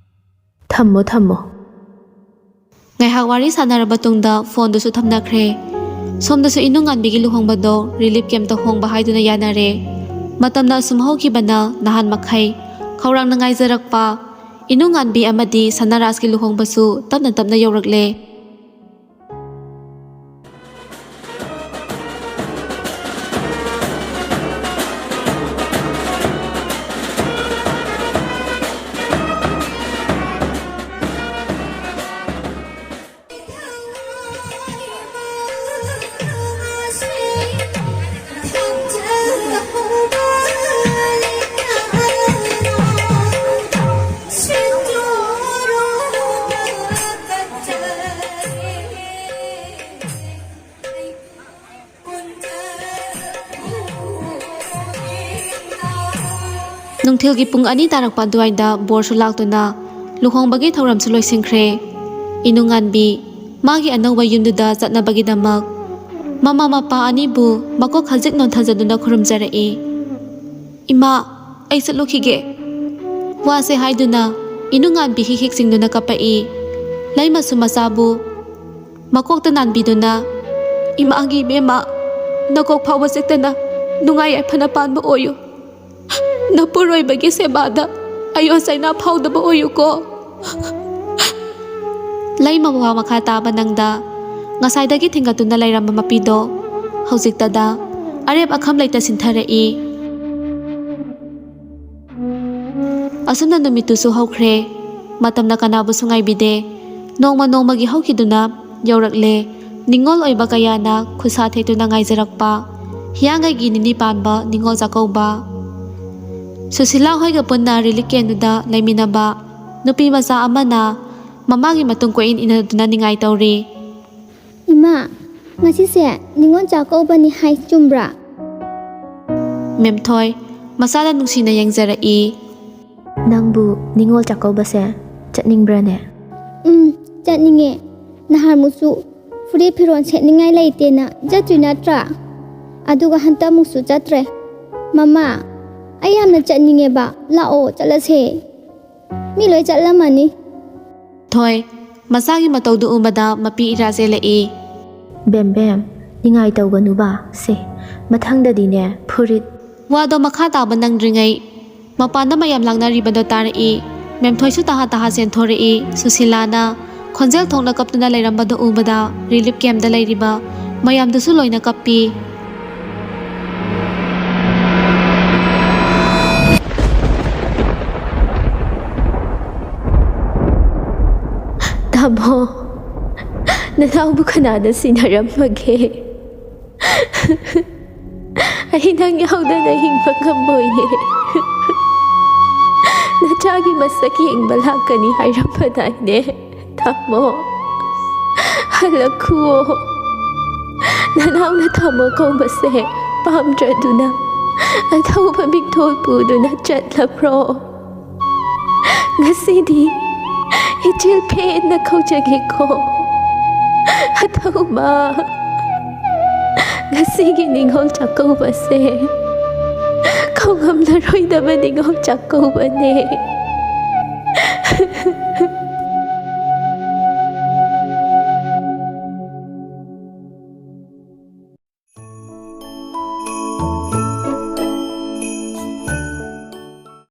"ꯊꯝꯃꯣ, ꯊꯝꯃꯣ꯫" ꯉꯥꯏꯍꯥꯛ ꯋꯥꯔꯤ ꯁꯥꯟꯅꯔꯕ ꯇꯨꯡꯗ ꯐꯣꯟꯗꯨꯁꯨ ꯊꯝꯅꯈ꯭ꯔꯦ꯫ ꯁꯣꯝꯗꯁꯨ ꯏꯅꯨꯡꯉꯥꯟꯕꯤꯒꯤ ꯂꯨꯍꯣꯡꯕꯗꯣ relief camp ꯇ ꯍꯣꯡꯕ ꯍꯥꯏꯗꯨꯅ ꯌꯥꯅꯔꯦ꯫ ꯃꯇꯝꯅ ꯑꯁꯨꯝ ꯍꯧꯈꯤꯕꯅ ꯅꯍꯥꯟ ꯃꯈꯩ ꯈꯧꯔꯥꯡꯅ ꯉꯥꯏꯖꯔꯛꯄ ꯏꯅꯨꯡꯉꯥꯟꯕꯤ ꯑꯃꯗꯤ ꯁꯅꯥꯔꯥꯖꯀꯤ ꯂꯨꯍꯣꯡꯕꯁꯨ ꯇꯞꯅ ꯇꯞꯅ ꯌꯧꯔꯛꯂꯦ꯫ ꯅꯨꯡꯊꯤꯜꯒꯤ ꯄꯨꯡ ꯑꯅꯤ ꯇꯥꯔꯛꯄ ꯑꯗꯨꯋꯥꯏꯗ ꯕꯣꯔꯁꯨ ꯂꯥꯛꯇꯨꯅ ꯂꯨꯍꯣꯡꯕꯒꯤ ꯊꯧꯔꯝꯁꯨ ꯂꯣꯏꯁꯤꯟꯈ꯭ꯔꯦ꯫ ꯏꯅꯨꯡꯉꯥꯟꯕꯤ ꯃꯥꯒꯤ ꯑꯅꯧꯕ ꯌꯨꯝꯗꯨꯗ ꯆꯠꯅꯕꯒꯤꯗꯃꯛ ꯃꯃꯥ ꯃꯄꯥ ꯑꯅꯤꯕꯨ ꯃꯀꯣꯛ ꯈꯖꯤꯛ ꯅꯣꯟꯊꯖꯗꯨꯅ ꯈꯨꯔꯨꯝꯖꯔꯛꯏ꯫ "ꯏꯃꯥ, ꯑꯩ ꯆꯠꯂꯨꯈꯤꯒꯦ꯫" ꯋꯥꯁꯦ ꯍꯥꯏꯗꯨꯅ ꯏꯅꯨꯡꯉꯥꯟꯕꯤ ꯍꯤꯛ ꯍꯤꯛ ꯆꯤꯡꯗꯨꯅ ꯀꯞꯄꯛꯏ꯫ ꯂꯩꯃꯁꯨ ꯃꯆꯥꯕꯨ ꯃꯀꯣꯛꯇ ꯅꯥꯟꯕꯤꯗꯨꯅ, "ꯏꯃꯥꯒꯤ ꯏꯕꯦꯝꯃ, ꯅꯀꯣꯛ ꯐꯥꯎꯕ ꯆꯤꯛꯇꯅ ꯅꯨꯡꯉꯥꯏ ꯌꯥꯏꯐꯅ ꯄꯥꯟꯕ ꯑꯣꯏꯌꯨ꯫ ꯅꯄꯨꯔꯣꯏꯕꯒꯤ ꯁꯦꯕꯥꯗ ꯑꯌꯣ ꯆꯩꯅꯥ ꯐꯥꯎꯗꯕ ꯑꯣꯏꯌꯨꯀꯣ꯫" ꯂꯩꯃ ꯋꯥ ꯃꯈꯥ ꯇꯥꯕ ꯅꯪꯗ ꯉꯁꯥꯏꯗꯒꯤ ꯊꯤꯡꯒꯠꯇꯨꯅ ꯂꯩꯔꯝꯕ ꯃꯄꯤꯗꯣ ꯍꯧꯖꯤꯛꯇꯗ ꯑꯔꯦꯞ ꯑꯈꯝ ꯂꯩꯇ ꯁꯤꯟꯊꯔꯛꯏ꯫ ꯑꯁꯨꯝꯅ ꯅꯨꯃꯤꯠꯇꯨꯁꯨ ꯍꯧꯈ꯭ꯔꯦ꯫ ꯃꯇꯝꯅ ꯀꯅꯥꯕꯨꯁꯨ ꯉꯥꯏꯕꯤꯗꯦ꯫ ꯅꯣꯡꯃ ꯅꯣꯡꯃꯒꯤ ꯍꯧꯈꯤꯗꯨꯅ ꯌꯧꯔꯛꯂꯦ꯫ ꯅꯤꯡꯉꯣꯜ ꯑꯣꯏꯕ ꯀꯌꯥꯅ ꯈꯨꯠꯁꯥ ꯊꯦꯠꯇꯨꯅ ꯉꯥꯏꯖꯔꯛꯄ ꯍꯤꯌꯥꯡꯒꯩꯒꯤ ꯅꯤꯅꯤ ꯄꯥꯟꯕ ꯅꯤꯡꯉꯣꯜ ꯆꯥꯛꯀꯧꯕ꯫ ꯁꯨꯁꯤꯂꯥ ꯍꯣꯏꯒ ꯄꯨꯟꯅ ꯔꯤꯂꯤꯐ ꯀꯦꯝꯗꯨꯗ ꯂꯩꯃꯤꯟꯅꯕ ꯅꯨꯄꯤ ꯃꯆꯥ ꯑꯃꯅ ꯃꯃꯥꯒꯤ ꯃꯇꯨꯡ ꯀꯣꯏꯏꯟ ꯏꯟꯅꯗꯨꯅ ꯅꯤꯡꯉꯥꯏ ꯇꯧꯔꯤ꯫ "ꯏꯃꯥ, ꯉꯁꯤꯁꯦ ꯅꯤꯉꯣꯜ ꯆꯥꯛꯀꯧꯕꯅꯤ ꯍꯥꯏ, ꯆꯨꯝꯕ꯭ꯔꯥ?" ꯃꯦꯝꯊꯣꯏ ꯃꯆꯥꯗ ꯅꯨꯡꯁꯤꯅ ꯌꯦꯡꯖꯔꯛꯏ꯫ "ꯅꯪꯕꯨ ꯅꯤꯉꯣꯜ ꯆꯥꯛꯀꯧꯕꯁꯦ ꯆꯠꯅꯤꯡꯕ꯭ꯔꯥꯅꯦ?" "ꯎꯝ, ꯆꯠꯅꯤꯡꯉꯦ꯫ ꯅꯍꯥꯟꯃꯨꯛꯁꯨ ꯐꯨꯔꯤꯠ ꯐꯤꯔꯣꯜ ꯁꯦꯠꯅꯤꯡꯉꯥꯏ ꯂꯩꯇꯦꯅ ꯆꯠꯇ꯭ꯔꯤ ꯅꯠꯇ꯭ꯔꯥ? ꯑꯗꯨꯒ ꯍꯟꯇꯛꯃꯨꯛꯁꯨ ꯆꯠꯇ꯭ꯔꯦ꯫ ꯃꯃꯥ, ꯑꯩ ꯌꯥꯝꯅ ꯆꯠꯅꯤꯡꯉꯦꯕ꯫ ꯂꯥꯛꯑꯣ, ꯆꯠꯂꯁꯦ꯫ ꯃꯤ ꯂꯣꯏ ꯆꯠꯂꯝꯃꯅꯤ꯫" ꯊꯣꯏ ꯃꯆꯥꯒꯤ ꯃꯇꯧꯗꯨ ꯎꯕꯗ ꯃꯄꯤ ꯏꯔꯥ ꯆꯦꯜꯂꯛꯏ꯫ "ꯕꯦꯝ ꯕꯦꯝ, ꯅꯤꯡꯉꯥꯏ ꯇꯧꯒꯅꯨꯕ꯫ ꯁꯦ, ꯃꯊꯪꯗꯗꯤꯅꯦ, ꯐꯨꯔꯤꯠ꯫" ꯋꯥꯗꯣ ꯃꯈꯥ ꯇꯥꯕ ꯅꯪꯗ꯭ꯔꯤꯉꯩ ꯃꯄꯥꯟꯗ ꯃꯌꯥꯝ ꯂꯥꯡꯅꯔꯤꯕꯗꯣ ꯇꯥꯔꯛꯏ꯫ ꯃꯦꯝꯊꯣꯏꯁꯨ ꯇꯍꯥ ꯇꯍꯥ ꯆꯦꯟꯊꯣꯔꯛꯏ꯫ ꯁꯨꯁꯤꯂꯥꯅ ꯈꯣꯟꯖꯦꯜ ꯊꯣꯛꯅ ꯀꯞꯇꯨꯅ ꯂꯩꯔꯝꯕꯗꯨ ꯎꯕꯗ ꯔꯤꯂꯤꯐ ꯀꯦꯝꯗ ꯂꯩꯔꯤꯕ ꯃꯌꯥꯝꯗꯨꯁꯨ ꯂꯣꯏꯅ ꯀꯞꯄꯤ꯫ "ꯇꯥꯃꯣ, ꯅꯅꯥꯎꯕꯨ ꯀꯅꯥꯅ ꯁꯤꯟꯅꯔꯝꯃꯒꯦ? ꯑꯩ ꯅꯪ ꯌꯥꯎꯗꯅ ꯍꯤꯡꯕ ꯉꯝꯃꯣꯏꯌꯦ꯫ ꯅꯆꯥꯒꯤ ꯃꯁꯛ ꯌꯦꯡꯕ ꯂꯥꯛꯀꯅꯤ ꯍꯥꯏꯔꯝꯕꯗꯥꯏꯅꯦ, ꯇꯥꯃꯣ? ꯍꯜꯂꯛꯈꯨꯑꯣ꯫ ꯅꯅꯥꯎꯅ ꯇꯥꯃꯣ ꯀꯧꯕꯁꯦ ꯄꯥꯝꯗ꯭ꯔꯗꯨꯅ ꯑꯊꯧꯕ ꯃꯤꯡꯊꯣꯜ ꯄꯨꯗꯨꯅ ꯆꯠꯂꯕ꯭ꯔꯣ? ꯉꯁꯤꯗꯤ ꯏꯆꯤꯜ ꯐꯦꯟꯅ ꯀꯧꯖꯒꯦꯀꯣ, ꯑꯊꯧꯕ꯫ ꯉꯁꯤꯒꯤ ꯅꯤꯉꯣꯜ ꯆꯥꯛꯀꯧꯕꯁꯦ ꯀꯧꯉꯝꯂꯔꯣꯏꯗꯕ ꯅꯤꯉꯣꯜ ꯆꯥꯛꯀꯧꯕꯅꯦ꯫"